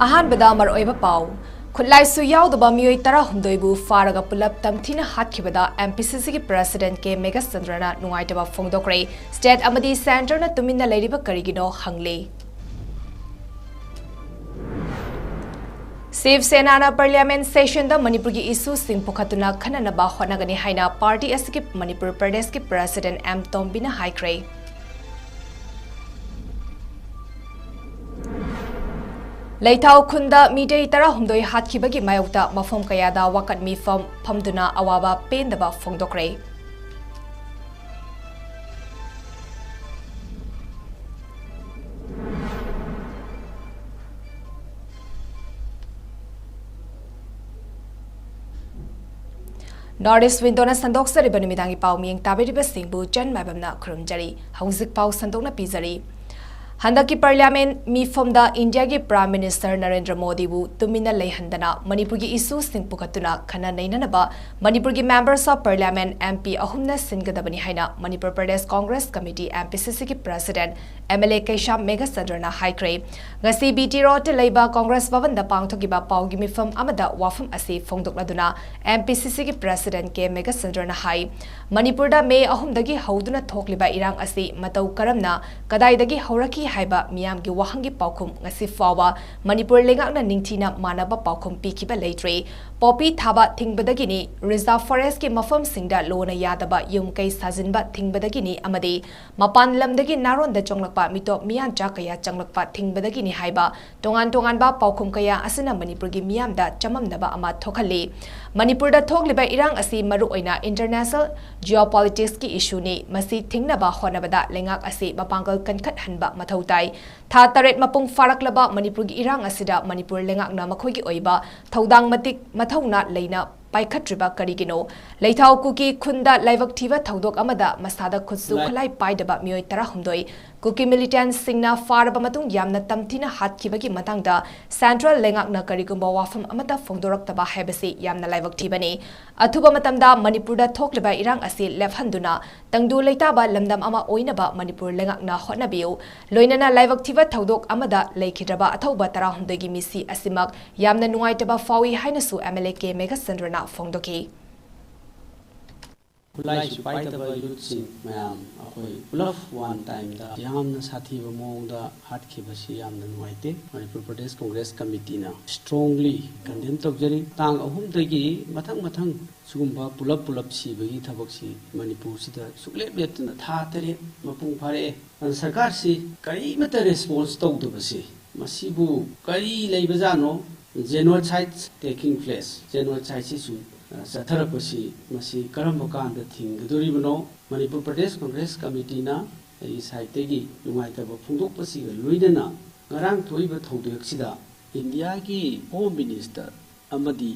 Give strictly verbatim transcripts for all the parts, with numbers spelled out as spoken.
ꯑꯍꯥꯟꯕꯗ ꯃꯔꯨꯑꯣꯏꯕ ꯄꯥꯎ꯫ ꯈꯨꯠꯂꯥꯏꯁꯨ ꯌꯥꯎꯗꯕ ꯃꯤꯑꯣꯏ ꯇꯔꯥꯍꯨꯝꯗꯣꯏꯕꯨ ꯐꯥꯔꯒ ꯄꯨꯂꯞ ꯇꯝꯊꯤꯅ ꯍꯥꯠꯈꯤꯕꯗ M P C Cꯒꯤ President K ꯃꯦꯘꯆꯟꯗ꯭ꯔꯅ ꯅꯨꯡꯉꯥꯏꯇꯕ ꯐꯣꯡꯗꯣꯛꯈ꯭ꯔꯦ꯫ State ꯑꯃꯗꯤ Centreꯅ ꯇꯨꯃꯤꯟꯅ ꯂꯩꯔꯤꯕ ꯀꯔꯤꯒꯤꯅꯣ ꯍꯪꯂꯤ꯫ ꯁꯤꯕ ꯁꯦꯅꯥꯅ Parliament sessionꯗ ꯃꯅꯤꯄꯨꯔꯒꯤ issueꯁꯤꯡ ꯄꯨꯈꯠꯇꯨꯅ ꯈꯟꯅꯅꯕ ꯍꯣꯠꯅꯒꯅꯤ ꯍꯥꯏꯅ party ꯑꯁꯤꯒꯤ ꯃꯅꯤꯄꯨꯔ ꯄ꯭ꯔꯗꯦꯁꯀꯤ President M ꯇꯣꯝꯕꯤꯅ ꯍꯥꯏꯈ꯭ꯔꯦ꯫ ꯂꯩꯊꯥꯎ ꯈꯨꯟꯗ ꯃꯤꯇꯩ ꯇꯔꯥꯍꯨꯝꯗꯣꯏ ꯍꯥꯠꯈꯤꯕꯒꯤ ꯃꯥꯌꯣꯛꯇ ꯃꯐꯝ ꯀꯌꯥꯗ ꯋꯥꯀꯠ ꯃꯤꯐꯝ ꯐꯝꯗꯨꯅ ꯑꯋꯥꯕ ꯄꯦꯟꯗꯕ ꯐꯣꯡꯗꯣꯛꯈ꯭ꯔꯦ꯫ North East Windowꯅ ꯁꯟꯗꯣꯛꯆꯔꯤꯕ ꯅꯨꯃꯤꯗꯥꯡꯒꯤ ꯄꯥꯎ ꯃꯤꯌꯦꯡ ꯇꯥꯕꯤꯔꯤꯕꯁꯤꯡꯕꯨ ꯆꯟ ꯃꯥꯏꯕꯝꯅ ꯈꯨꯔꯨꯝꯖꯔꯤ꯫ ꯍꯧꯖꯤꯛ ꯄꯥꯎ ꯁꯟꯗꯣꯛꯅ ꯄꯤꯖꯔꯤ꯫ ꯍꯟꯗꯛꯀꯤ Parliament ꯃꯤꯐꯝꯗ ꯏꯟꯗꯤꯌꯥꯒꯤ Prime Minister ꯅꯔꯦꯟꯗ꯭ꯔ ꯃꯣꯗꯤꯕꯨ ꯇꯨꯃꯤꯟꯅ ꯂꯩꯍꯟꯗꯅ ꯃꯅꯤꯄꯨꯔꯒꯤ issueꯁꯤꯡ ꯄꯨꯈꯠꯇꯨꯅ ꯈꯟꯅ ꯅꯩꯅꯅꯕ ꯃꯅꯤꯄꯨꯔꯒꯤ Members of Parliament M P ꯑꯍꯨꯝꯅ ꯁꯤꯟꯒꯗꯕꯅꯤ ꯍꯥꯏꯅ Manipur Pradesh Congress Committee, M P C Cꯒꯤ President, M L A ꯀꯩꯁꯥꯝ ꯃꯦꯘꯆꯟꯗ꯭ꯔꯅ ꯍꯥꯏꯈ꯭ꯔꯦ꯫ ꯉꯁꯤ B T Roadꯇ ꯂꯩꯕ Congress ꯚꯕꯟꯗ ꯄꯥꯡꯊꯣꯛꯈꯤꯕ ꯄꯥꯎꯒꯤ ꯃꯤꯐꯝ ꯑꯃꯗ ꯋꯥꯐꯝ ꯑꯁꯤ ꯐꯣꯡꯗꯣꯛꯂꯗꯨꯅ M P C Cꯒꯤ President K ꯃꯦꯘꯆꯟꯗ꯭ꯔꯅ ꯍꯥꯏ, ꯃꯅꯤꯄꯨꯔꯗ ꯃꯦ ꯑꯍꯨꯝꯗꯒꯤ ꯍꯧꯗꯨꯅ ꯊꯣꯛꯂꯤꯕ ꯏꯔꯥꯡ ꯑꯁꯤ ꯃꯇꯧ ꯀꯔꯝꯅ, ꯀꯗꯥꯏꯗꯒꯤ ꯍꯧꯔꯛꯈꯤ ꯍꯥꯏꯕ ꯃꯤꯌꯥꯝꯒꯤ ꯋꯥꯍꯪꯒꯤ ꯄꯥꯎꯈꯨꯝ ꯉꯁꯤ ꯐꯥꯎꯕ ꯃꯅꯤꯄꯨꯔ ꯂꯩꯉꯥꯛꯅ ꯅꯤꯡꯊꯤꯅ ꯃꯥꯟꯅꯕ ꯄꯥꯎꯈꯨꯝ ꯄꯤꯈꯤꯕ ꯂꯩꯇ꯭ꯔꯤ꯫ ꯄꯣꯄꯤ ꯊꯥꯕ ꯊꯤꯡꯕꯗꯒꯤꯅꯤ, Reserve Forestꯀꯤ ꯃꯐꯝꯁꯤꯡꯗ ꯂꯣꯟꯅ ꯌꯥꯗꯕ ꯌꯨꯝ ꯀꯩ ꯁꯥꯖꯤꯟꯕ ꯊꯤꯡꯕꯗꯒꯤꯅꯤ ꯑꯃꯗꯤ ꯃꯄꯥꯟ ꯂꯝꯗꯒꯤ ꯅꯥꯔꯣꯟꯗ ꯆꯣꯡꯂꯛꯄ ꯃꯤꯇꯣꯞ ꯃꯤꯌꯥꯟꯆꯥ ꯀꯌꯥ ꯆꯪꯂꯛꯄ ꯊꯤꯡꯕꯗꯒꯤꯅꯤ ꯍꯥꯏꯕ ꯇꯣꯉꯥꯟ ꯇꯣꯉꯥꯟꯕ ꯄꯥꯎꯈꯨꯝ ꯀꯌꯥ ꯑꯁꯤꯅ ꯃꯅꯤꯄꯨꯔꯒꯤ ꯃꯤꯌꯥꯝꯗ ꯆꯃꯝꯅꯕ ꯑꯃ ꯊꯣꯛꯍꯜꯂꯤ꯫ ꯃꯅꯤꯄꯨꯔꯗ ꯊꯣꯛꯂꯤꯕ ꯏꯔꯥꯡ ꯑꯁꯤ ꯃꯔꯨꯑꯣꯏꯅ international geopoliticsꯀꯤ issueꯅꯤ꯫ ꯃꯁꯤ ꯊꯤꯡꯅꯕ ꯍꯣꯠꯅꯕꯗ ꯂꯩꯉꯥꯛ ꯑꯁꯤ ꯃꯄꯥꯡꯒꯜ ꯀꯟꯈꯠꯍꯟꯕ ꯃꯊꯧ ꯇꯥꯏ꯫ ꯊꯥ ꯇꯔꯦꯠ ꯃꯄꯨꯡ ꯐꯥꯔꯛꯂꯕ ꯃꯅꯤꯄꯨꯔꯒꯤ ꯏꯔꯥꯡ ꯑꯁꯤꯗ ꯃꯅꯤꯄꯨꯔ ꯂꯩꯉꯥꯛꯅ ꯃꯈꯣꯏꯒꯤ ꯑꯣꯏꯕ ꯊꯧꯗꯥꯡ ꯃꯇꯤꯛ ꯃꯊꯧꯅꯥ ꯂꯩꯅ ꯄꯥꯏꯈꯠꯇ꯭ꯔꯤꯕ ꯀꯔꯤꯒꯤꯅꯣ? ꯂꯩꯊꯥꯎ ꯀꯨꯀꯤ ꯈꯨꯟꯗ ꯂꯥꯏꯕꯛ ꯊꯤꯕ ꯊꯧꯗꯣꯛ ꯑꯃꯗ ꯃꯁꯥꯗ ꯈꯨꯠꯁꯨ ꯈꯨꯠꯂꯥꯏ ꯄꯥꯏꯗꯕ ꯃꯤꯑꯣꯏ ꯇꯔꯥꯍꯨꯝꯗꯣꯏ ꯀꯨꯀꯤ militantꯁꯤꯡꯅ ꯐꯥꯔꯕ ꯃꯇꯨꯡ ꯌꯥꯝꯅ ꯇꯝꯊꯤꯅ ꯍꯥꯠꯈꯤꯕꯒꯤ ꯃꯇꯥꯡꯗ central ꯂꯩꯉꯥꯛꯅ ꯀꯔꯤꯒꯨꯝꯕ ꯋꯥꯐꯝ ꯑꯃꯠꯇ ꯐꯣꯡꯗꯣꯔꯛꯇꯕ ꯍꯥꯏꯕꯁꯤ ꯌꯥꯝꯅ ꯂꯥꯏꯕꯛ ꯊꯤꯕꯅꯤ꯫ ꯑꯊꯨꯕ ꯃꯇꯝꯗ ꯃꯅꯤꯄꯨꯔꯗ ꯊꯣꯛꯂꯤꯕ ꯏꯔꯥꯡ ꯑꯁꯤ ꯂꯦꯞꯍꯟꯗꯨꯅ ꯇꯪꯗꯨ ꯂꯩꯇꯥꯕ ꯂꯝꯗꯝ ꯑꯃ ꯑꯣꯏꯅꯕ ꯃꯅꯤꯄꯨꯔ ꯂꯩꯉꯥꯛꯅ ꯍꯣꯠꯅꯕꯤꯌꯨ꯫ ꯂꯣꯏꯅꯅ ꯂꯥꯏꯕꯛ ꯊꯤꯕ ꯊꯧꯗꯣꯛ ꯑꯃꯗ ꯂꯩꯈꯤꯗ꯭ꯔꯕ ꯑꯊꯧꯕ ꯇꯔꯥꯍꯨꯝꯗꯣꯏꯒꯤ ꯃꯤꯁꯤ ꯑꯁꯤꯃꯛ ꯌꯥꯝꯅ ꯅꯨꯡꯉꯥꯏꯇꯕ ꯐꯥꯎꯏ ꯍꯥꯏꯅꯁꯨ MLA ꯀꯦ ꯃꯦꯘꯆꯟꯗ꯭ꯔꯅ ꯐꯣꯡꯗꯣꯛꯈꯤ꯫ ꯈꯨꯠꯂꯥꯏꯁꯨ ꯄꯥꯏꯗꯕ youthꯁꯤꯡ ꯃꯌꯥꯝ ꯑꯩꯈꯣꯏ ꯄꯨꯂꯞ one timeꯗ ꯌꯥꯝꯅ ꯁꯥꯊꯤꯕ ꯃꯑꯣꯡꯗ ꯍꯥꯠꯈꯤꯕꯁꯤ ꯌꯥꯝꯅ ꯅꯨꯡꯉꯥꯏꯇꯦ꯫ ꯃꯅꯤꯄꯨꯔ ꯄ꯭ꯔꯗꯦꯁ ꯀꯣꯡꯒ꯭ꯔꯦꯁ ꯀꯃꯤꯇꯤꯅ strongly condemn ꯇꯧꯖꯔꯤ꯫ ꯇꯥꯡ ꯑꯍꯨꯝꯗꯒꯤ ꯃꯊꯪ ꯃꯊꯪ ꯁꯤꯒꯨꯝꯕ ꯄꯨꯂꯞ ꯄꯨꯂꯞ ꯁꯤꯕꯒꯤ ꯊꯕꯛꯁꯤ ꯃꯅꯤꯄꯨꯔꯁꯤꯗ ꯁꯨꯛꯂꯦꯞ ꯂꯦꯞꯇꯅ ꯊꯥ ꯇꯔꯦꯠ ꯃꯄꯨꯡ ꯐꯥꯔꯛꯑꯦ꯫ ꯑꯗꯨꯅ ꯁꯔꯀꯥꯔꯁꯤ ꯀꯔꯤꯃꯠꯇ response ꯇꯧꯗꯕꯁꯤ ꯃꯁꯤꯕꯨ ꯀꯔꯤ ꯂꯩꯕꯖꯥꯠꯅꯣ? Genocide taking place, genocideꯁꯤ ꯁꯨꯝ ꯆꯠꯊꯔꯛꯄꯁꯤ ꯃꯁꯤ ꯀꯔꯝꯕ ꯀꯥꯟꯗ ꯊꯤꯡꯒꯗꯧꯔꯤꯕꯅꯣ? ꯃꯅꯤꯄꯨꯔ ꯄ꯭ꯔꯗꯦꯁ ꯀꯣꯡꯒ꯭ꯔꯦꯁ ꯀꯃꯤꯇꯤꯅ ꯑꯩꯒꯤ sideꯇꯒꯤ ꯅꯨꯡꯉꯥꯏꯇꯕ ꯐꯣꯡꯗꯣꯛꯄꯁꯤꯒ ꯂꯣꯏꯅꯅ ꯉꯔꯥꯡ ꯊꯣꯛꯏꯕ ꯊꯧꯗꯣꯛꯁꯤꯗ ꯏꯟꯗꯤꯌꯥꯒꯤ Home Minister ꯑꯃꯗꯤ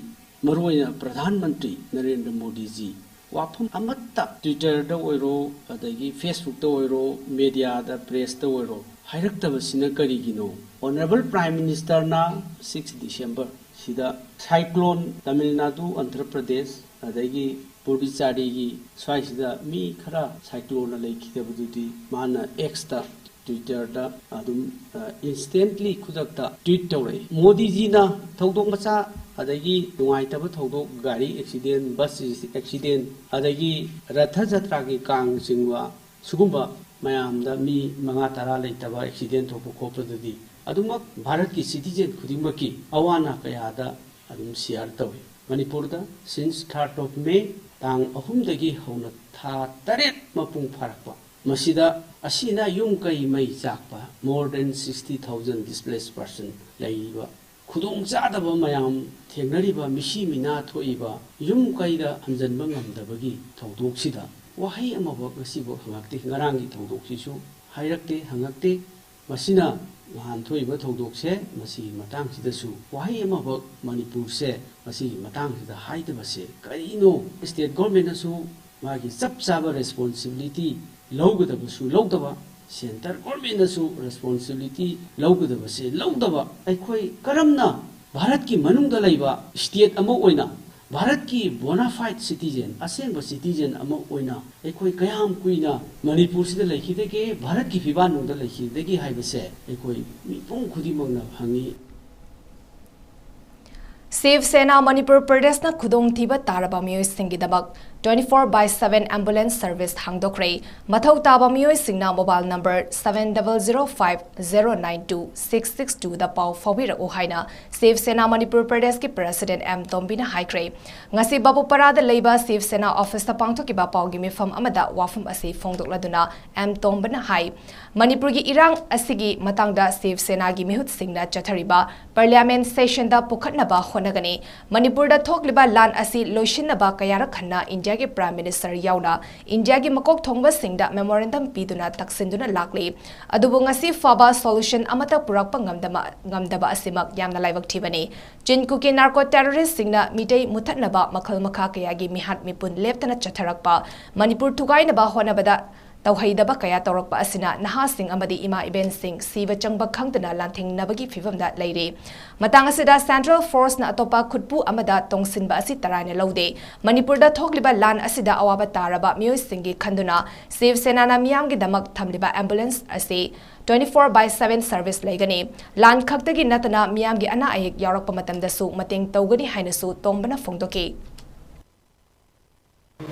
ꯃꯔꯨꯑꯣꯏꯅ ꯄ꯭ꯔꯙꯥꯟ ꯃꯟꯇ꯭ꯔꯤ ꯅꯔꯦꯟꯗ꯭ꯔ ꯃꯣꯗꯤꯖꯤ ꯋꯥꯐꯝ ꯑꯃꯠꯇ Twitterꯗ ꯑꯣꯏꯔꯣ, ꯑꯗꯒꯤ Facebookꯇ ꯑꯣꯏꯔꯣ, mediaꯗ, pressꯇ ꯑꯣꯏꯔꯣ, ꯍꯥꯏꯔꯛꯇꯕꯁꯤꯅ ꯀꯔꯤꯒꯤꯅꯣ? Honourable Prime Ministerꯅ six December ꯁꯤꯗ cyclone ꯇꯥꯃꯤꯜ ꯅꯥꯗꯨ, ꯑꯟꯙ꯭ꯔ ꯄ꯭ꯔꯗꯦꯁ, ꯑꯗꯒꯤ ꯄꯨꯗꯨꯆꯥꯔꯤꯒꯤ ꯁ꯭ꯋꯥꯏꯁꯤꯗ ꯃꯤ ꯈꯔ cycloneꯅ ꯂꯩꯈꯤꯗꯕꯗꯨꯗꯤ ꯃꯥꯅ Xꯇ, Twitterꯗ ꯑꯗꯨꯝ, ꯑ, instantly ꯈꯨꯗꯛꯇ tweet ꯇꯧꯔꯛꯏ꯫ ꯃꯣꯗꯤꯖꯤꯅ ꯊꯧꯗꯣꯛ ꯃꯆꯥ, ꯑꯗꯒꯤ ꯅꯨꯡꯉꯥꯏꯇꯕ ꯊꯧꯗꯣꯛ, ꯒꯥꯔꯤ accident, bus accident, ꯑꯗꯒꯤ ꯔꯊ ꯖꯇ꯭ꯔꯥꯒꯤ ꯀꯥꯡ ꯆꯤꯡꯕ, ꯁꯤꯒꯨꯝꯕ ꯃꯌꯥꯝꯗ ꯃꯤ ꯃꯉꯥ ꯇꯔꯥ ꯂꯩꯇꯕ accident ꯊꯣꯛꯄ ꯈꯣꯠꯄꯗꯨꯗꯤ ꯑꯗꯨꯃꯛ ꯚꯥꯔꯠꯀꯤ citizen ꯈꯨꯗꯤꯡꯃꯛꯀꯤ ꯑꯋꯥ ꯑꯅꯥ ꯀꯌꯥꯗ ꯑꯗꯨꯝ share ꯇꯧꯏ꯫ ꯃꯅꯤꯄꯨꯔꯗ since third of May, ꯇꯥꯡ ꯑꯍꯨꯝꯗꯒꯤ ꯍꯧꯅ ꯊꯥ ꯇꯔꯦꯠ ꯃꯄꯨꯡ ꯐꯥꯔꯛꯄ ꯃꯁꯤꯗ ꯑꯁꯤꯅ ꯌꯨꯝ ꯀꯩ ꯃꯩ ꯆꯥꯛꯄ, more than sixty thousand displaced person ꯂꯩꯔꯤꯕ, ꯈꯨꯗꯣꯡ ꯆꯥꯗꯕ ꯃꯌꯥꯝ ꯊꯦꯡꯅꯔꯤꯕ, ꯃꯤꯁꯤ ꯃꯤꯅꯥ ꯊꯣꯛꯏꯕ, ꯌꯨꯝ ꯀꯩꯗ ꯍꯟꯖꯤꯟꯕ ꯉꯝꯗꯕꯒꯤ ꯊꯧꯗꯣꯛꯁꯤꯗ ꯋꯥꯍꯩ ꯑꯃꯐꯥꯎ ꯉꯁꯤꯐꯥꯎ ꯍꯪꯉꯛꯇꯦ꯫ ꯉꯔꯥꯡꯒꯤ ꯊꯧꯗꯣꯛꯁꯤꯁꯨ ꯍꯥꯏꯔꯛꯇꯦ, ꯍꯪꯉꯛꯇꯦ꯫ ꯃꯁꯤꯅ ꯅꯍꯥꯟ ꯊꯣꯛꯏꯕ ꯊꯧꯗꯣꯛꯁꯦ, ꯃꯁꯤꯒꯤ ꯃꯇꯥꯡꯁꯤꯗꯁꯨ ꯋꯥꯍꯩ ꯑꯃꯈꯛ ꯃꯅꯤꯄꯨꯔꯁꯦ ꯃꯁꯤꯒꯤ ꯃꯇꯥꯡꯁꯤꯗ ꯍꯥꯏꯗꯕꯁꯦ ꯀꯔꯤꯅꯣ? State governmentꯅꯁꯨ ꯃꯥꯒꯤ ꯆꯞ ꯆꯥꯕ responsibility ꯂꯧꯒꯗꯕꯁꯨ ꯂꯧꯗꯕ, centre governmentꯅꯁꯨ responsibility ꯂꯧꯒꯗꯕꯁꯦ ꯂꯧꯗꯕ, ꯑꯩꯈꯣꯏ ꯀꯔꯝꯅ ꯚꯥꯔꯠꯀꯤ ꯃꯅꯨꯡꯗ ꯂꯩꯕ state ꯑꯃ ꯑꯣꯏꯅ, ꯚꯥꯔꯠꯀꯤ bona fide citizen, ꯑꯁꯦꯡꯕ citizen ꯑꯃ ꯑꯣꯏꯅ ꯑꯩꯈꯣꯏ ꯀꯌꯥꯝ ꯀꯨꯏꯅ ꯃꯅꯤꯄꯨꯔꯁꯤꯗ ꯂꯩꯈꯤꯗꯒꯦ, ꯚꯥꯔꯠꯀꯤ ꯐꯤꯕꯥꯟꯃꯨꯡꯗ ꯂꯩꯈꯤꯗꯒꯦ ꯍꯥꯏꯕꯁꯦ ꯑꯩꯈꯣꯏ ꯃꯤꯄꯨꯝ ꯈꯨꯗꯤꯡꯃꯛꯅ ꯍꯪꯉꯤ꯫ ꯁꯤꯕ ꯁꯦꯅꯥ ꯃꯅꯤꯄꯨꯔ ꯄ꯭ꯔꯗꯦꯁꯅ ꯈꯨꯗꯣꯡꯊꯤꯕ ꯇꯥꯔꯕ ꯃꯤꯑꯣꯏꯁꯤꯡꯒꯤꯗꯃꯛ twenty four by seven ambulance service ꯍꯥꯡꯗꯣꯛꯈ꯭ꯔꯦ꯫ ꯃꯊꯧ ꯇꯥꯕ ꯃꯤꯑꯣꯏꯁꯤꯡꯅ mobile number seven double zero five zero nine two six six twoꯗ ꯄꯥꯎ ꯐꯥꯎꯕꯤꯔꯛꯎ ꯍꯥꯏꯅ ꯁꯤꯕ ꯁꯦꯅꯥ ꯃꯅꯤꯄꯨꯔ ꯄ꯭ꯔꯗꯦꯁꯀꯤ president ꯑꯦꯝ ꯇꯣꯝꯕꯤꯅ ꯍꯥꯏꯈ꯭ꯔꯦ꯫ ꯉꯁꯤ ꯕꯥꯕꯨꯄꯥꯔꯥꯗ ꯂꯩꯕ ꯁꯤꯕ ꯁꯦꯅꯥ officeꯇ ꯄꯥꯡꯊꯣꯛꯈꯤꯕ ꯄꯥꯎꯒꯤ ꯃꯤꯐꯝ ꯑꯃꯗ ꯋꯥꯐꯝ ꯑꯁꯤ ꯐꯣꯡꯗꯣꯛꯂꯗꯨꯅ ꯑꯦꯝ ꯇꯣꯝꯕꯅ ꯍꯥꯏ, ꯃꯅꯤꯄꯨꯔꯒꯤ ꯏꯔꯥꯡ ꯑꯁꯤꯒꯤ ꯃꯇꯥꯡꯗ ꯁꯤꯕ ꯁꯦꯅꯥꯒꯤ ꯃꯤꯍꯨꯠꯁꯤꯡꯅ ꯆꯠꯊꯔꯤꯕ parliament sessionꯗ ꯄꯨꯈꯠꯅꯕ ꯍꯣꯠꯅꯒꯅꯤ꯫ ꯃꯅꯤꯄꯨꯔꯗ ꯊꯣꯛꯂꯤꯕ ꯂꯥꯟ ꯑꯁꯤ ꯂꯣꯏꯁꯤꯟꯅꯕ ꯀꯌꯥꯔꯛ ꯍꯟꯅ ꯏꯟꯗꯤꯌꯥꯒꯤ prime minister ꯌꯥꯎꯅ ꯏꯟꯗꯤꯌꯥꯒꯤ ꯃꯀꯣꯛ ꯊꯣꯡꯕꯁꯤꯡꯗ memorandum ꯄꯤꯗꯨꯅ ꯇꯛꯁꯤꯟꯗꯨꯅ ꯂꯥꯛꯂꯤ꯫ ꯑꯗꯨꯕꯨ ꯉꯁꯤ ꯐꯥꯎꯕ solution ꯑꯃꯠꯇ ꯄꯨꯔꯛꯄ ꯉꯝꯗꯕ, ꯉꯝꯗꯕ ꯑꯁꯤꯃꯛ ꯌꯥꯝꯅ ꯂꯥꯏꯕꯛ ꯊꯤꯕꯅꯤ꯫ ꯆꯤꯟ ꯀꯨꯀꯤ narco terroristꯁꯤꯡꯅ ꯃꯤꯇꯩ ꯃꯨꯊꯠꯅꯕ ꯃꯈꯜ ꯃꯈꯥ ꯀꯌꯥꯒꯤ ꯃꯤꯍꯥꯠ ꯃꯤꯄꯨꯟ ꯂꯦꯞꯇꯅ ꯆꯠꯊꯔꯛꯄ, ꯃꯅꯤꯄꯨꯔ ꯊꯨꯒꯥꯏꯅꯕ ꯍꯣꯠꯅꯕꯗ ꯇꯧꯍꯩꯗꯕ ꯀꯌꯥ ꯇꯧꯔꯛꯄ ꯑꯁꯤꯅ ꯅꯍꯥꯁꯤꯡ ꯑꯃꯗꯤ ꯏꯃꯥ ꯏꯕꯦꯟꯁꯤꯡ ꯁꯤꯕ ꯆꯪꯕ ꯈꯪꯗꯅ ꯂꯥꯟꯊꯦꯡꯅꯕꯒꯤ ꯐꯤꯚꯝꯗ ꯂꯩꯔꯤ꯫ ꯃꯇꯥꯡ ꯑꯁꯤꯗ central forceꯅ ꯑꯇꯣꯞꯄ ꯈꯨꯠꯄꯨ ꯑꯃꯗ ꯇꯣꯡꯁꯤꯟꯕ ꯑꯁꯤ ꯇꯔꯥꯏꯅ ꯂꯧꯗꯦ꯫ ꯃꯅꯤꯄꯨꯔꯗ ꯊꯣꯛꯂꯤꯕ ꯂꯥꯟ ꯑꯁꯤꯗ ꯑꯋꯥꯕ ꯇꯥꯔꯕ ꯃꯤꯑꯣꯏꯁꯤꯡꯒꯤ ꯈꯟꯗꯨꯅ ꯁꯤꯕ ꯁꯦꯅꯥꯅ ꯃꯤꯌꯥꯝꯒꯤꯗꯃꯛ ꯊꯝꯂꯤꯕ ambulance ꯑꯁꯤ twenty four by seven service ꯂꯩꯒꯅꯤ꯫ ꯂꯥꯟ ꯈꯛꯇꯒꯤ ꯅꯠꯇꯅ ꯃꯤꯌꯥꯝꯒꯤ ꯑꯅꯥ ꯑꯌꯦꯛ ꯌꯥꯎꯔꯛꯄ ꯃꯇꯝꯗꯁꯨ ꯃꯇꯦꯡ ꯇꯧꯒꯅꯤ ꯍꯥꯏꯅꯁꯨ ꯇꯣꯝꯕꯅ ꯐꯣꯡꯗꯣꯛꯈꯤ꯫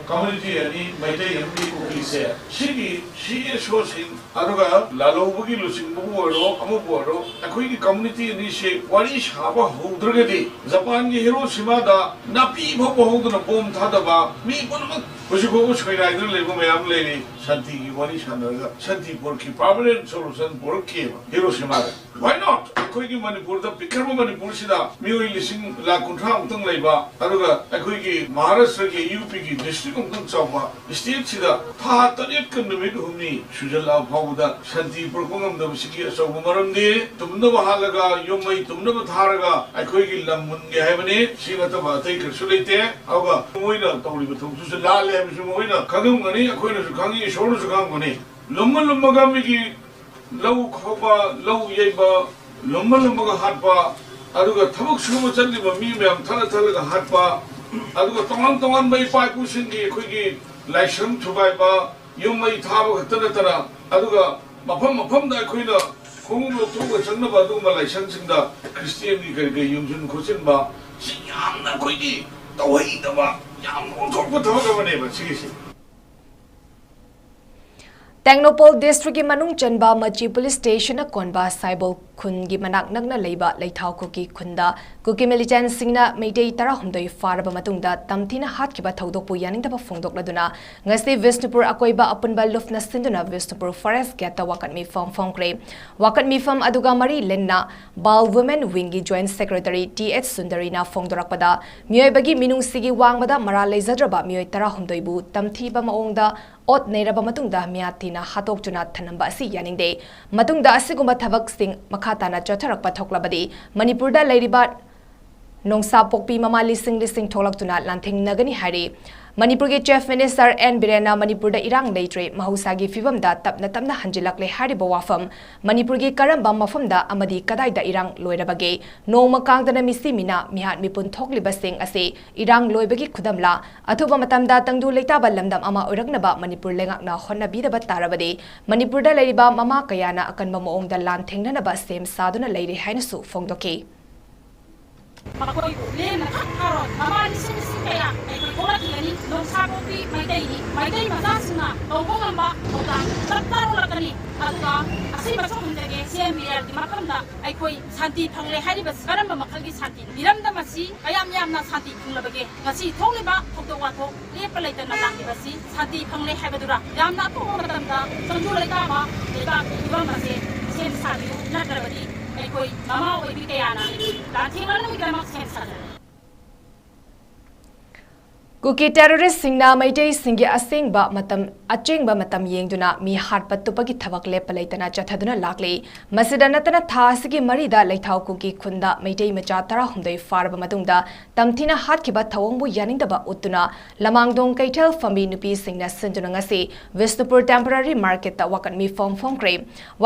ꯀꯝꯃ꯭ꯌꯨꯅꯤꯇꯤ ꯑꯅꯤ, ꯃꯩꯇꯩ ꯑꯃꯗꯤ ꯀꯨꯀꯤꯁꯦ, ꯁꯤꯒꯤ ꯁꯤ ꯑꯦꯁ ꯑꯣꯁꯤꯡ ꯑꯗꯨꯒ ꯂꯥꯜꯍꯧꯕꯒꯤ ꯂꯨꯆꯤꯡꯕꯕꯨ ꯑꯣꯏꯔꯣ, ꯑꯃꯕꯨ ꯑꯣꯏꯔꯣ, ꯑꯩꯈꯣꯏꯒꯤ ꯀꯝꯃ꯭ꯌꯨꯅꯤꯇꯤ ꯑꯅꯤꯁꯦ ꯋꯥꯔꯤ ꯁꯥꯕ ꯍꯧꯗ꯭ꯔꯒꯗꯤ ꯖꯄꯥꯟꯒꯤ ꯍꯤꯔꯣꯁꯤꯃꯥꯗ ꯅꯥꯄꯤ ꯐꯥꯎꯕ ꯍꯧꯗꯅ ꯕꯣꯝ ꯊꯥꯗꯕ, ꯃꯤ ꯄꯨꯝꯅꯃꯛ ꯍꯧꯖꯤꯛ ꯐꯥꯎꯕ ꯁꯣꯏꯅꯥꯏꯗꯨꯅ ꯂꯩꯕ ꯃꯌꯥꯝ ꯂꯩꯔꯤ꯫ ꯁꯥꯟꯇꯤꯒꯤ ꯋꯥꯔꯤ ꯁꯥꯟꯅꯔꯒ ꯁꯥꯟꯇꯤ ꯄꯨꯔꯛꯈꯤ, ꯄꯔꯃꯅꯦꯟ ꯁꯣꯂꯨꯁꯟ ꯄꯨꯔꯛꯈꯤꯕ ꯍꯤꯔꯣꯁꯤꯃꯥꯗ꯫ Why not? ꯑꯩꯈꯣꯏꯒꯤ ꯃꯅꯤꯄꯨꯔꯗ, ꯄꯤꯛꯈ꯭ꯔꯕ ꯃꯅꯤꯄꯨꯔꯁꯤꯗ ꯃꯤꯑꯣꯏ ꯂꯤꯁꯤꯡ ꯂꯥꯈ ꯀꯨꯟꯊ꯭ꯔꯥ ꯃꯨꯛꯇꯪ ꯂꯩꯕ, ꯑꯗꯨꯒ ꯑꯩꯈꯣꯏꯒꯤ ꯃꯍꯥꯔꯥꯁꯇ꯭ꯔꯒꯤ ꯌꯨ ꯄꯤꯒꯤ ꯗꯤꯁꯇ꯭ꯔꯤꯛ ꯑꯃꯨꯛꯇꯪ ꯆꯥꯎꯕ ꯁ꯭ꯇꯦꯠꯁꯤꯗ ꯊꯥ ꯇꯔꯦꯠꯀ ꯅꯨꯃꯤꯠ ꯍꯨꯝꯅꯤ ꯁꯨꯖꯜꯂꯛꯑ ꯐꯥꯎꯕꯗ ꯁꯥꯟꯇꯤ ꯄꯨꯔꯛꯄ ꯉꯝꯗꯕꯁꯤꯒꯤ ꯑꯆꯧꯕ ꯃꯔꯝꯗꯤ ꯇꯨꯝꯅꯕ ꯍꯥꯠꯂꯒ, ꯌꯨꯝ ꯃꯩ ꯇꯨꯝꯅꯕ ꯊꯥꯔꯒ ꯑꯩꯈꯣꯏꯒꯤ ꯂꯝ ꯃꯨꯟꯒꯦ ꯍꯥꯏꯕꯅꯤ꯫ ꯁꯤ ꯅꯠꯇꯕ ꯑꯇꯩ ꯀꯔꯤꯁꯨ ꯂꯩꯇꯦ꯫ ꯑꯗꯨꯒ ꯃꯣꯏꯅ ꯇꯧꯔꯤꯕ ꯊꯕꯛꯇꯨꯁꯨ ꯂꯥꯜꯂꯦ ꯍꯥꯏꯕꯁꯨ ꯃꯣꯏꯅ ꯈꯪꯉꯝꯒꯅꯤ, ꯑꯩꯈꯣꯏꯅꯁꯨ ꯈꯪꯉꯤ, ꯏꯁꯣꯔꯅꯁꯨ ꯈꯪꯉꯝꯒꯅꯤ꯫ ꯂꯨꯝꯃ ꯂꯨꯝꯃꯒ ꯃꯤꯒꯤ ꯂꯧ ꯈꯥꯎꯕ, ꯂꯧ ꯌꯩꯕ, ꯂꯨꯝꯃ ꯂꯨꯝꯃꯒ ꯍꯥꯠꯄ, ꯑꯗꯨꯒ ꯊꯕꯛ ꯁꯨꯕ ꯆꯠꯂꯤꯕ ꯃꯤ ꯃꯌꯥꯝ ꯊꯠꯂ ꯊꯠꯂꯒ ꯍꯥꯠꯄ, ꯑꯗꯨꯒ ꯇꯣꯉꯥꯟ ꯇꯣꯉꯥꯟꯕ ꯏꯄꯥ ꯏꯄꯨꯁꯤꯡꯒꯤ ꯑꯩꯈꯣꯏꯒꯤ ꯂꯥꯏꯁꯪ ꯊꯨꯒꯥꯏꯕ, ꯌꯨꯝ ꯃꯩ ꯊꯥꯕ ꯈꯛꯇ ꯅꯠꯇꯅ, ꯑꯗꯨꯒ ꯃꯐꯝ ꯃꯐꯝꯗ ꯑꯩꯈꯣꯏꯅ ꯈꯣꯡꯎꯞ ꯂꯧꯊꯣꯛꯑꯒ ꯆꯪꯅꯕ ꯑꯗꯨꯒꯨꯝꯕ ꯂꯥꯏꯁꯪꯁꯤꯡꯗ ꯈ꯭ꯔꯤꯁꯇꯤꯌꯥꯟꯒꯤ ꯀꯔꯤ ꯀꯔꯤ ꯌꯨꯡꯁꯤꯟ ꯈꯣꯠꯆꯤꯟꯕ, ꯁꯤ ꯌꯥꯝꯅ ꯑꯩꯈꯣꯏꯒꯤ ꯇꯧꯍꯩꯗꯕ, ꯌꯥꯝꯅ ꯑꯣꯟꯊꯣꯛꯄ ꯊꯕꯛ ꯑꯃꯅꯦꯕ ꯁꯤꯒꯤꯁꯤ꯫ ꯇꯦꯡꯅꯧꯄꯜ ꯗꯤꯁꯇ꯭ꯔꯤꯛꯀꯤ ꯃꯅꯨꯡ ꯆꯟꯕ ꯃꯆꯤ ꯄꯨꯂꯤꯁ ꯁ꯭ꯇꯦꯁꯟꯅ ꯀꯣꯟꯕ ꯁꯥꯏꯕꯣꯜ ꯈꯨꯟꯒꯤ ꯃꯅꯥꯛ ꯅꯛꯅ ꯂꯩꯕ ꯂꯩꯊꯥꯎ ꯀꯨꯀꯤ ꯈꯨꯟꯗ ꯀꯨꯀꯤ ꯃꯤꯂꯤꯇꯦꯟꯠꯁꯤꯡꯅ ꯃꯩꯇꯩ ꯇꯔꯥꯍꯨꯝꯗꯣꯏ ꯐꯥꯔꯕ ꯃꯇꯨꯡꯗ ꯇꯝꯊꯤꯅ ꯍꯥꯠꯈꯤꯕ ꯊꯧꯗꯣꯛꯄꯨ ꯌꯥꯅꯤꯡꯗꯕ ꯐꯣꯡꯗꯣꯛꯂꯗꯨꯅ ꯉꯁꯤ ꯕꯤꯁꯅꯨꯄꯨꯔ ꯑꯀꯣꯏꯕ ꯑꯄꯨꯟꯕ ꯂꯨꯞꯅ ꯁꯤꯟꯗꯨꯅ ꯕꯤꯁꯅꯨꯄꯨꯔ ꯐꯣꯔꯦꯁꯠ ꯒꯦꯠꯇ ꯋꯥꯀꯠ ꯃꯤꯐꯝ ꯐꯣꯡꯈ꯭ꯔꯦ꯫ ꯋꯥꯀꯠ ꯃꯤꯐꯝ ꯑꯗꯨꯒ ꯃꯔꯤ ꯂꯩꯅꯅ ꯕꯥꯜ ꯋꯨꯃꯦꯟ ꯋꯤꯡꯒꯤ ꯖꯣꯏꯟꯠ ꯁꯦꯀ꯭ꯔꯦꯇꯔꯤ ꯇꯤ ꯑꯩꯆ ꯁꯨꯟꯗꯔꯤꯅ ꯐꯣꯡꯗꯣꯔꯛꯄꯗ, ꯃꯤꯑꯣꯏꯕꯒꯤ ꯃꯤꯅꯨꯡꯁꯤꯒꯤ ꯋꯥꯡꯃꯗ ꯃꯔꯥꯜ ꯂꯩꯖꯗ꯭ꯔꯕ ꯃꯤꯑꯣꯏ ꯇꯔꯥꯍꯨꯝꯗꯣꯏꯕꯨ ꯇꯝꯊꯤꯕ ꯃꯑꯣꯡꯗ ꯑꯣꯠ ꯅꯩꯔꯕ ꯃꯇꯨꯡꯗ ꯃꯤꯌꯥꯊꯤꯅ ꯍꯥꯠꯇꯣꯛꯇꯨꯅ ꯊꯅꯝꯕ ꯑꯁꯤ ꯌꯥꯅꯤꯡꯗꯦ꯫ ꯃꯇꯨꯡꯗ ꯑꯁꯤꯒꯨꯝꯕ ꯊꯕꯛꯁꯤꯡ ꯃꯈꯥ ꯇꯥꯅ ꯆꯠꯊꯔꯛꯄ ꯊꯣꯛꯂꯕꯗꯤ ꯃꯅꯤꯄꯨꯔꯗ ꯂꯩꯔꯤꯕ ꯅꯣꯡꯁꯥ ꯄꯣꯛꯄꯤ ꯃꯃꯥ ꯂꯤꯁꯤꯡ ꯂꯤꯁꯤꯡ ꯊꯣꯛꯂꯛꯇꯨꯅ ꯂꯥꯟꯊꯦꯡꯅꯒꯅꯤ ꯍꯥꯏꯔꯤ꯫ ꯃꯅꯤꯄꯨꯔꯒꯤ ꯆꯤꯐ ꯃꯤꯅꯤꯁꯇꯔ ꯑꯦꯟ ꯕꯤꯔꯦꯟꯅ ꯃꯅꯤꯄꯨꯔꯗ ꯏꯔꯥꯡ ꯂꯩꯇ꯭ꯔꯦ, ꯃꯍꯧꯁꯥꯒꯤ ꯐꯤꯕꯝꯗ ꯇꯞꯅ ꯇꯞꯅ ꯍꯟꯖꯤꯜꯂꯛꯂꯦ ꯍꯥꯏꯔꯤꯕ ꯋꯥꯐꯝ, ꯃꯅꯤꯄꯨꯔꯒꯤ ꯀꯔꯝꯕ ꯃꯐꯝꯗ ꯑꯃꯗꯤ ꯀꯗꯥꯏꯗ ꯏꯔꯥꯡ ꯂꯣꯏꯔꯕꯒꯦ? ꯅꯣꯡꯃ ꯀꯥꯡꯗꯅ ꯃꯤꯁꯤ ꯃꯤꯅꯥ, ꯃꯤꯍꯥꯠ ꯃꯤꯄꯨꯟ ꯊꯣꯛꯂꯤꯕꯁꯤꯡ ꯑꯁꯤ ꯏꯔꯥꯡ ꯂꯣꯏꯕꯒꯤ ꯈꯨꯗꯝꯂ? ꯑꯊꯨꯕ ꯃꯇꯝꯗ ꯇꯪꯗꯨ ꯂꯩꯇꯥꯕ ꯂꯝꯗꯝ ꯑꯃ ꯑꯣꯏꯔꯛꯅꯕ ꯃꯅꯤꯄꯨꯔ ꯂꯩꯉꯥꯛꯅ ꯍꯣꯠꯅꯕꯤꯗꯕ ꯇꯥꯔꯕꯗꯤ ꯃꯅꯤꯄꯨꯔꯗ ꯂꯩꯔꯤꯕ ꯃꯃꯥ ꯀꯌꯥꯅ ꯑꯀꯟꯕ ꯃꯑꯣꯡꯗ ꯂꯥꯟ ꯊꯦꯡꯅꯅꯕ ꯁꯦꯝ ꯁꯥꯗꯨꯅ ꯂꯩꯔꯦ ꯍꯥꯏꯅꯁꯨ ꯐꯣꯡꯗꯣꯛꯈꯤ꯫ ꯃꯈꯣꯏꯕꯨ ꯂꯦꯝꯅ ꯈꯛ ꯊꯥꯔꯣꯏ꯫ ꯃꯃꯥ ꯂꯤꯁꯤꯡ ꯂꯤꯁꯤꯡ ꯀꯌꯥ ꯑꯩꯈꯣꯏ ꯊꯣꯛꯂꯛꯈꯤꯒꯅꯤ꯫ ꯅꯣꯡꯁꯥ ꯄꯣꯛꯄꯤ ꯃꯩꯇꯩꯅꯤ꯫ ꯃꯩꯇꯩ ꯃꯆꯥꯁꯤꯡꯅ ꯇꯧꯕ ꯉꯝꯕ ꯊꯧꯗꯥꯡ ꯆꯞ ꯆꯥꯅ ꯂꯧꯔꯛꯀꯅꯤ꯫ ꯑꯗꯨꯒ ꯁꯤ ꯃꯁꯛ ꯈꯪꯖꯒꯦ, ꯁꯤ ꯑꯦꯝ ꯕꯤ ꯑꯥꯔꯒꯤ ꯃꯐꯝꯗ ꯑꯩꯈꯣꯏ ꯁꯥꯟꯇꯤ ꯐꯪꯂꯦ ꯍꯥꯏꯔꯤꯕꯁꯤ ꯀꯔꯝꯕ ꯃꯈꯜꯒꯤ ꯁꯥꯟꯇꯤ? ꯃꯤꯔꯝꯗ ꯃꯁꯤ ꯀꯌꯥꯝ ꯌꯥꯝꯅ ꯁꯥꯟꯇꯤ ꯐꯪꯂꯕꯒꯦ? ꯉꯁꯤ ꯊꯣꯛꯂꯤꯕ ꯊꯧꯗꯣꯛ ꯋꯥꯊꯣꯛ ꯂꯦꯞꯄ ꯂꯩꯇꯅ ꯂꯥꯛꯂꯤꯕꯁꯤ ꯁꯥꯟꯇꯤ ꯐꯪꯂꯦ ꯍꯥꯏꯕꯗꯨꯔ? ꯌꯥꯝꯅ ꯑꯊꯨꯕ ꯃꯇꯝꯗ ꯆꯪꯖꯨ ꯂꯩꯇꯥꯕ ꯂꯩꯕꯥꯛꯀꯤ ꯐꯤꯕꯝ ꯑꯁꯦ ꯁꯦꯝ ꯁꯥꯕꯤꯌꯨ, ꯅꯠꯇ꯭ꯔꯕꯗꯤ ꯑꯩꯈꯣꯏ ꯃꯃꯥ ꯑꯣꯏꯕꯤ ꯀꯌꯥꯅ ꯂꯥꯟꯊꯦꯡꯅꯅꯕꯒꯤꯗꯃꯛ ꯁꯦꯝ ꯁꯥꯖꯔꯤ꯫ ꯀꯨꯀꯤ ꯇꯦꯔꯣꯔꯤꯁꯁꯤꯡꯅ ꯃꯩꯇꯩꯁꯤꯡꯒꯤ ꯑꯁꯦꯡꯕ ꯃꯇꯝ, ꯑꯆꯦꯡꯕ ꯃꯇꯝ ꯌꯦꯡꯗꯨꯅ ꯃꯤ ꯍꯥꯠꯄ ꯇꯨꯞꯄꯒꯤ ꯊꯕꯛ ꯂꯦꯞꯄ ꯂꯩꯇꯅ ꯆꯠꯊꯗꯨꯅ ꯂꯥꯛꯂꯤ꯫ ꯃꯁꯤꯗ ꯅꯠꯇꯅ ꯊꯥ ꯑꯁꯤꯒꯤ ꯃꯔꯤꯗ ꯂꯩꯊꯥꯎ ꯀꯨꯀꯤ ꯈꯨꯟꯗ ꯃꯩꯇꯩ ꯃꯆꯥ ꯇꯔꯥꯍꯨꯝꯗꯣꯏ ꯐꯥꯔꯕ ꯃꯇꯨꯡꯗ ꯇꯝꯊꯤꯅ ꯍꯥꯠꯈꯤꯕ ꯊꯧꯑꯣꯡꯕꯨ ꯌꯥꯅꯤꯡꯗꯕ ꯎꯠꯇꯨꯅ ꯂꯃꯥꯡꯗꯣꯡ ꯀꯩꯊꯦꯜ ꯐꯝꯕꯤ ꯅꯨꯄꯤꯁꯤꯡꯅ ꯁꯤꯟꯗꯨꯅ ꯉꯁꯤ ꯕꯤꯁꯅꯨꯄꯨꯔ ꯇꯦꯝꯄꯔꯔꯤ ꯃꯥꯔꯀꯦꯠꯇ ꯋꯥꯀꯠ ꯃꯤꯐꯝ ꯐꯣꯡꯈ꯭ꯔꯦ꯫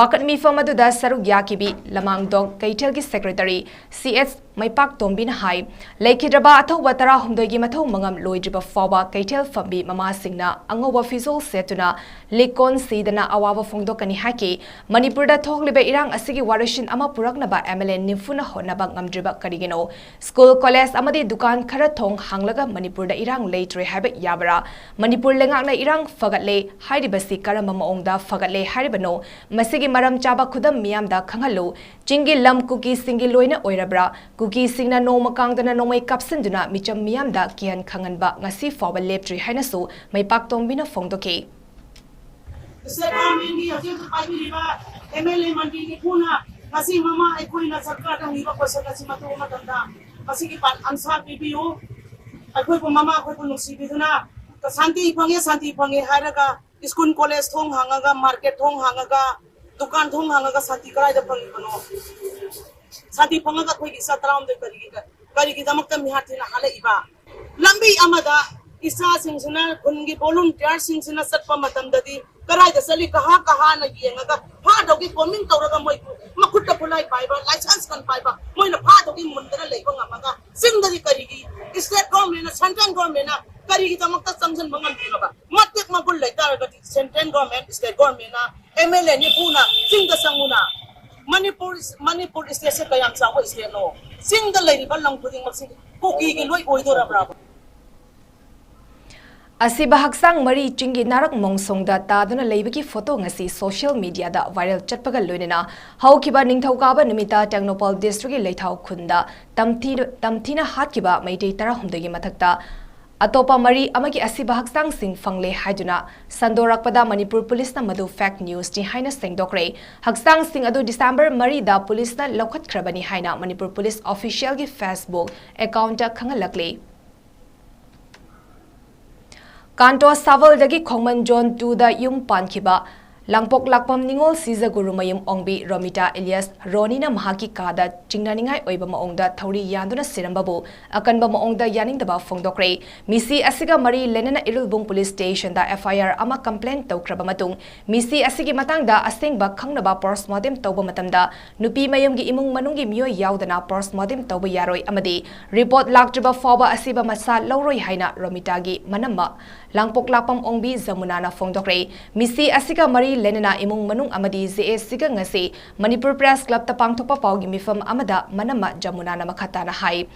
ꯋꯥꯀꯠ ꯃꯤꯐꯝ ꯑꯗꯨꯗ ꯁꯔꯨꯛ ꯌꯥꯈꯤꯕꯤ ꯂꯃꯥꯡꯗꯣꯡ ꯀꯩꯊꯦꯜꯒꯤ ꯁꯦꯀ꯭ꯔꯦꯇꯔꯤ ꯁꯤ ꯑꯦꯁ ꯃꯩꯄꯥꯛꯇꯣꯝꯕꯤꯅ ꯍꯥꯏ, ꯂꯩꯈꯤꯗ꯭ꯔꯕ ꯑꯊꯧꯕ ꯇꯔꯥꯍꯨꯝꯗꯣꯏꯒꯤ ꯃꯊꯧ ꯃꯉꯝ ꯂꯣꯏꯗ꯭ꯔꯤꯕ ꯐꯥꯎꯕ ꯀꯩꯊꯦꯜ ꯐꯝꯕꯤ ꯃꯃꯥꯁꯤꯡꯅ ꯑꯉꯧꯕ ꯐꯤꯖꯣꯜ ꯁꯦꯠꯇꯨꯅ ꯂꯤꯛ ꯀꯣꯟ ꯁꯤꯗꯅ ꯑꯋꯥꯕ ꯐꯣꯡꯗꯣꯛꯀꯅꯤ ꯍꯥꯏꯈꯤ꯫ ꯃꯅꯤꯄꯨꯔꯗ ꯊꯣꯛꯂꯤꯕ ꯏꯔꯥꯡ ꯑꯁꯤꯒꯤ ꯋꯥꯔꯣꯏꯁꯤꯟ ꯑꯃ ꯄꯨꯔꯛꯅꯕ ꯑꯦꯝ ꯑꯦꯜ ꯑꯦ ꯅꯤꯐꯨꯅ ꯍꯣꯠꯅꯕ ꯉꯝꯗ꯭ꯔꯤꯕ ꯀꯔꯤꯒꯤꯅꯣ? ꯁ꯭ꯀꯨꯜ, ꯀꯣꯂꯦꯖ ꯑꯃꯗꯤ ꯗꯨꯀꯥꯟ ꯈꯔ ꯊꯣꯡ ꯍꯥꯡꯂꯒ ꯃꯅꯤꯄꯨꯔꯗ ꯏꯔꯥꯡ ꯂꯩꯇ꯭ꯔꯦ ꯍꯥꯏꯕ ꯌꯥꯕꯔꯥ? ꯃꯅꯤꯄꯨꯔ ꯂꯩꯉꯥꯛꯅ ꯏꯔꯥꯡ ꯐꯒꯠꯂꯦ ꯍꯥꯏꯔꯤꯕꯁꯤ ꯀꯔꯝꯕ ꯃꯑꯣꯡꯗ ꯐꯒꯠꯂꯦ ꯍꯥꯏꯔꯤꯕꯅꯣ? ꯃꯁꯤꯒꯤ ꯃꯔꯝ ꯆꯥꯕ ꯈꯨꯗꯝ ꯃꯤꯌꯥꯝꯗ ꯈꯪꯍꯜꯂꯨ꯫ ꯆꯤꯡꯒꯤ ꯂꯝ ꯀꯨꯀꯤꯁꯤꯡꯒꯤ ꯂꯣꯏꯅ ꯑꯣꯏꯔꯕ꯭ꯔꯥ? ꯀꯨꯀꯤꯁꯤꯡꯅ ꯅꯣꯡꯃ ꯀꯥꯡꯗꯅ ꯅꯣꯡꯃꯩ ꯀꯥꯞꯁꯤꯟꯗꯨꯅ ꯃꯤꯆꯝ ꯃꯤꯌꯥꯝꯗ ꯀꯤꯍꯟ ꯈꯪꯍꯟꯕ ꯉꯁꯤ ꯐꯥꯎꯕ ꯂꯦꯞꯇ꯭ꯔꯤ ꯍꯥꯏꯅꯁꯨ ꯃꯩꯄꯥꯛꯇꯣꯝꯕꯤꯅ ꯐꯣꯡꯗꯣꯛꯈꯤ꯫ ꯁ꯭ꯇꯦꯠ ꯒꯣꯔꯃꯦꯟꯒꯤ ꯍꯧꯖꯤꯛ ꯍꯧꯖꯤꯛ ꯄꯥꯏꯕꯤꯔꯤꯕ ꯑꯦꯝ ꯑꯦꯜ ꯑꯦ ꯃꯟꯇ꯭ꯔꯤ ꯅꯤꯐꯨꯅ ꯉꯁꯤ ꯃꯃꯥ ꯑꯩꯈꯣꯏꯅ ꯁꯔꯀꯥꯔꯗ ꯍꯪꯉꯤꯕ ꯀꯣꯏꯁꯟ ꯑꯁꯤ ꯃꯇꯨꯡ ꯃꯇꯝꯗ ꯃꯁꯤꯒꯤ ꯄꯥꯟ ꯑꯟꯁꯥꯔ ꯄꯤꯕꯤꯌꯨ꯫ ꯑꯩꯈꯣꯏꯕꯨ ꯃꯃꯥ ꯑꯩꯈꯣꯏꯕꯨ ꯅꯨꯡꯁꯤꯕꯤꯗꯨꯅ ꯁꯥꯟꯇꯤ ꯐꯪꯉꯦ, ꯁꯥꯟꯇꯤ ꯐꯪꯉꯦ ꯍꯥꯏꯔꯒ ꯁ꯭ꯀꯨꯜ ꯀꯣꯂꯦꯖ ꯊꯣꯡ ꯍꯥꯡꯉꯒ, ꯃꯥꯔꯀꯦꯠ ꯊꯣꯡ ꯍꯥꯡꯉꯒ, ꯗꯨꯀꯥꯟ ꯊꯣꯡ ꯍꯥꯡꯉꯒ ꯁꯥꯟꯇꯤ ꯀꯗꯥꯏꯗ ꯐꯪꯉꯤꯕꯅꯣ? ꯁꯥꯟꯇꯤ ꯐꯪꯉꯒ ꯑꯩꯈꯣꯏꯒꯤ ꯏꯆꯥ ꯇꯔꯥꯍꯨꯝꯗꯣꯏ ꯀꯔꯤꯒꯤ, ꯀꯔꯤꯒꯤꯗꯃꯛꯇ ꯃꯤꯍꯥꯠ ꯊꯤꯅ ꯍꯥꯠꯂꯛꯏꯕ? ꯂꯝꯕꯤ ꯑꯃꯗ ꯏꯆꯥꯁꯤꯡꯁꯤꯅ, ꯈꯨꯟꯒꯤ ꯚꯣꯂꯨꯟꯇꯤꯌꯔꯁꯤꯡꯁꯤꯅ ꯆꯠꯄ ꯃꯇꯝꯗꯗꯤ ꯀꯗꯥꯏꯗ ꯆꯠꯂꯤ? ꯀꯍꯥ ꯀꯍꯥꯅ ꯌꯦꯡꯉꯒ ꯐꯥꯗꯧꯒꯤ ꯀꯣꯃꯤꯡ ꯇꯧꯔꯒ ꯃꯣꯏ ꯃꯈꯨꯠꯇ ꯈꯨꯠꯂꯥꯏ ꯄꯥꯏꯕ, ꯂꯥꯏꯁꯦꯟꯁ ꯀꯟ ꯄꯥꯏꯕ, ꯃꯣꯏꯅ ꯐꯥꯗꯧꯒꯤ ꯃꯨꯟꯗꯅ ꯂꯩꯕ ꯉꯝꯃꯒ ꯆꯤꯡꯗꯗꯤ ꯀꯔꯤꯒꯤ ꯁ꯭ꯇꯦꯠ ꯒꯣꯔꯃꯦꯟꯅ, ꯁꯦꯟꯇ꯭ꯔꯦꯜ ꯒꯣꯔꯃꯦꯟꯅ ꯀꯔꯤꯒꯤꯗꯃꯛꯇ ꯆꯪꯁꯤꯟꯕ ꯉꯝꯗ꯭ꯔꯤꯅꯣꯕ? ꯃꯇꯤꯛ ꯃꯒꯨꯟ ꯂꯩꯇꯥꯔꯒꯗꯤ ꯁꯦꯟꯇ꯭ꯔꯦꯜ ꯒꯣꯔꯃꯦꯟ, ꯁ꯭ꯇꯦꯠ ꯒꯣꯔꯃꯦꯟꯅ, ꯑꯦꯝ ꯑꯦꯜ ꯑꯦ ꯅꯤꯐꯨꯅ ꯆꯤꯡꯗ ꯆꯪꯉꯨꯅ꯫ ꯃꯅꯤꯄꯨꯔ, ꯃꯅꯤꯄꯨꯔ ꯁ꯭ꯇꯦꯠꯁꯦ ꯀꯌꯥꯝ ꯆꯥꯎꯕ ꯁ꯭ꯇꯦꯠꯅꯣ? ꯆꯤꯡꯗ ꯂꯩꯔꯤꯕ ꯂꯝ ꯈꯨꯗꯤꯡꯃꯛꯁꯤ ꯀꯨꯀꯤꯒꯤ ꯂꯣꯏ ꯑꯣꯏꯗꯣꯔꯕ꯭ꯔꯥꯕ? ꯑꯁꯤꯕ ꯍꯛꯆꯥꯡ ꯃꯔꯤ ꯆꯤꯡꯒꯤ ꯅꯥꯔꯛ ꯃꯣꯡꯁꯣꯡꯗ ꯇꯥꯗꯨꯅ ꯂꯩꯕꯒꯤ ꯐꯣꯇꯣ ꯉꯁꯤ ꯁꯣꯁꯤꯌꯦꯜ ꯃꯤꯗꯤꯌꯥꯗ ꯚꯥꯏꯔꯦꯜ ꯆꯠꯄꯒ ꯂꯣꯏꯅꯅ ꯍꯧꯈꯤꯕ ꯅꯤꯡꯊꯧꯀꯥꯕ ꯅꯨꯃꯤꯠꯇ ꯇꯦꯡꯅꯧꯄꯜ ꯗꯤꯁꯇ꯭ꯔꯤꯛꯀꯤ ꯂꯩꯊꯥꯎ ꯈꯨꯟꯗ ꯇꯝꯊꯤ-, ꯇꯝꯊꯤꯅ ꯍꯥꯠꯈꯤꯕ ꯃꯩꯇꯩ ꯇꯔꯥꯍꯨꯝꯗꯣꯏꯒꯤ ꯃꯊꯛꯇ ꯑꯇꯣꯞꯄ ꯃꯔꯤ ꯑꯃꯒꯤ ꯑꯁꯤꯕ ꯍꯛꯆꯥꯡꯁꯤꯡ ꯐꯪꯂꯦ ꯍꯥꯏꯗꯨꯅ ꯁꯟꯗꯣꯔꯛꯄꯗ ꯃꯅꯤꯄꯨꯔ ꯄꯨꯂꯤꯁꯅ ꯃꯗꯨ ꯐꯦꯛ ꯅ꯭ꯌꯨꯁꯅꯤ ꯍꯥꯏꯅ ꯁꯦꯡꯗꯣꯛꯈ꯭ꯔꯦ꯫ ꯍꯛꯆꯥꯡꯁꯤꯡ ꯑꯗꯨ ꯗꯤꯁꯦꯝꯕꯔ ꯃꯔꯤꯗ ꯄꯨꯂꯤꯁꯅ ꯂꯧꯈꯠꯈ꯭ꯔꯕꯅꯤ ꯍꯥꯏꯅ ꯃꯅꯤꯄꯨꯔ ꯄꯨꯂꯤꯁ ꯑꯣꯐꯤꯁꯤꯌꯦꯜꯒꯤ ꯐꯦꯁꯕꯨꯛ ꯑꯦꯀꯥꯎꯟꯠꯇ ꯈꯪꯍꯜꯂꯛꯂꯤ꯫ ꯀꯥꯟꯇꯣ ꯁꯥꯕꯜꯗꯒꯤ ꯈꯣꯡꯃꯟ ꯖꯣꯟ ꯇꯨꯗ ꯌꯨꯝ ꯄꯥꯟꯈꯤꯕ ꯂꯥꯡꯄꯣꯛ ꯂꯥꯛꯄꯝ ꯅꯤꯉꯣꯜ ꯁꯤꯖꯒꯨꯔꯨꯃꯌꯨꯝ ꯑꯣꯡꯕꯤ ꯔꯣꯃꯤꯇꯥ ꯏꯂꯤꯌꯥꯁ ꯔꯣꯅꯤꯅ ꯃꯍꯥꯛꯀꯤ ꯀꯥꯗ ꯆꯤꯡꯅꯅꯤꯡꯉꯥꯏ ꯑꯣꯏꯕ ꯃꯑꯣꯡꯗ ꯊꯧꯔꯤ ꯌꯥꯟꯗꯨꯅ ꯁꯤꯔꯝꯕꯕꯨ ꯑꯀꯟꯕ ꯃꯑꯣꯡꯗ ꯌꯥꯅꯤꯡꯗꯕ ꯐꯣꯡꯗꯣꯛꯈ꯭ꯔꯦ꯫ ꯃꯤꯁꯤ ꯑꯁꯤꯒ ꯃꯔꯤ ꯂꯩꯅꯅ ꯏꯔꯤꯜꯕꯨꯡ ꯄꯨꯂꯤꯁ ꯁ꯭ꯇꯦꯁꯟꯗ ꯑꯦꯐ ꯑꯥꯏ ꯑꯥꯔ ꯑꯃ ꯀꯝꯄ꯭ꯂꯦꯟ ꯇꯧꯈ꯭ꯔꯕ ꯃꯇꯨꯡ, ꯃꯤꯁꯤ ꯑꯁꯤꯒꯤ ꯃꯇꯥꯡꯗ ꯑꯁꯦꯡꯕ ꯈꯪꯅꯕ ꯄꯣꯁꯃꯣꯔꯇꯦꯝ ꯇꯧꯕ ꯃꯇꯝꯗ, ꯅꯨꯄꯤ ꯃꯌꯨꯝꯒꯤ ꯏꯃꯨꯡ ꯃꯅꯨꯡꯒꯤ ꯃꯤꯑꯣꯏ ꯌꯥꯎꯗꯅ ꯄꯣꯁꯃꯣꯔꯇꯦꯝ ꯇꯧꯕ ꯌꯥꯔꯣꯏ ꯑꯃꯗꯤ ꯔꯤꯄꯣꯔꯠ ꯂꯥꯛꯇ꯭ꯔꯤꯕ ꯐꯥꯎꯕ ꯑꯁꯤꯕ ꯃꯁꯥ ꯂꯧꯔꯣꯏ ꯍꯥꯏꯅ ꯔꯣꯃꯤꯇꯥꯒꯤ ꯃꯅꯝꯃ ꯂꯥꯡꯄꯣꯛ ꯂꯥꯛꯄꯝ ꯑꯣꯡꯕꯤ ꯖꯃꯨꯅꯥꯅ ꯐꯣꯡꯗꯣꯛꯈ꯭ꯔꯦ꯫ ꯃꯤꯁꯤ ꯑꯁꯤꯒ ꯃꯔꯤ ꯂꯩꯅꯅ ꯏꯃꯨꯡ ꯃꯅꯨꯡ ꯑꯃꯗꯤ ꯖꯦ ꯑꯦ ꯁꯤꯒ ꯉꯁꯤ ꯃꯅꯤꯄꯨꯔ ꯄ꯭ꯔꯦꯁ ꯀ꯭ꯂꯕꯇ ꯄꯥꯡꯊꯣꯛꯄ ꯄꯥꯎꯒꯤ ꯃꯤꯐꯝ ꯑꯃꯗ ꯃꯅꯝꯃ ꯖꯃꯨꯅꯥꯅ ꯃꯈꯥ ꯇꯥꯅ ꯍꯥꯏ,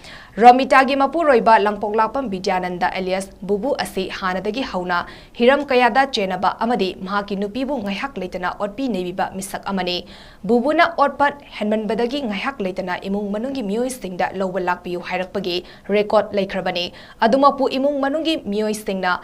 ꯔꯣꯃꯤꯇꯥꯒꯤ ꯃꯄꯨꯔꯣꯏꯕ ꯂꯥꯡꯄꯣꯛ ꯂꯥꯛꯄꯝ ꯕꯤꯗ꯭ꯌꯥꯅꯟꯗ ꯑꯦꯂꯤꯌꯥꯁ ꯕꯨꯕꯨ ꯑꯁꯤ ꯍꯥꯟꯅꯗꯒꯤ ꯍꯧꯅ ꯍꯤꯔꯝ ꯀꯌꯥꯗ ꯆꯦꯟꯅꯕ ꯑꯃꯗꯤ ꯃꯍꯥꯛꯀꯤ ꯅꯨꯄꯤꯕꯨ ꯉꯥꯏꯍꯥꯛ ꯂꯩꯇꯅ ꯑꯣꯠꯄꯤ ꯅꯩꯕꯤꯕ ꯃꯤꯁꯛ ꯑꯃꯅꯤ꯫ ꯕꯨꯕꯨꯅ ꯑꯣꯠꯄ ꯍꯦꯟꯃꯟꯕꯗꯒꯤ ꯉꯥꯏꯍꯥꯛ ꯂꯩꯇꯅ ꯏꯃꯨꯡ ꯃꯅꯨꯡꯒꯤ ꯃꯤꯑꯣꯏꯁꯤꯡꯗ ꯂꯧꯕ ꯂꯥꯛꯄꯤꯌꯨ ꯍꯥꯏꯔꯛꯄꯒꯤ ꯔꯦꯀꯣꯔꯗ ꯂꯩꯈ꯭ꯔꯕꯅꯤ꯫ ꯑꯗꯨꯃꯛꯄꯨ ꯏꯃꯨꯡ ꯃꯅꯨꯡꯒꯤ ꯃꯤꯑꯣꯏꯁꯤꯡꯅ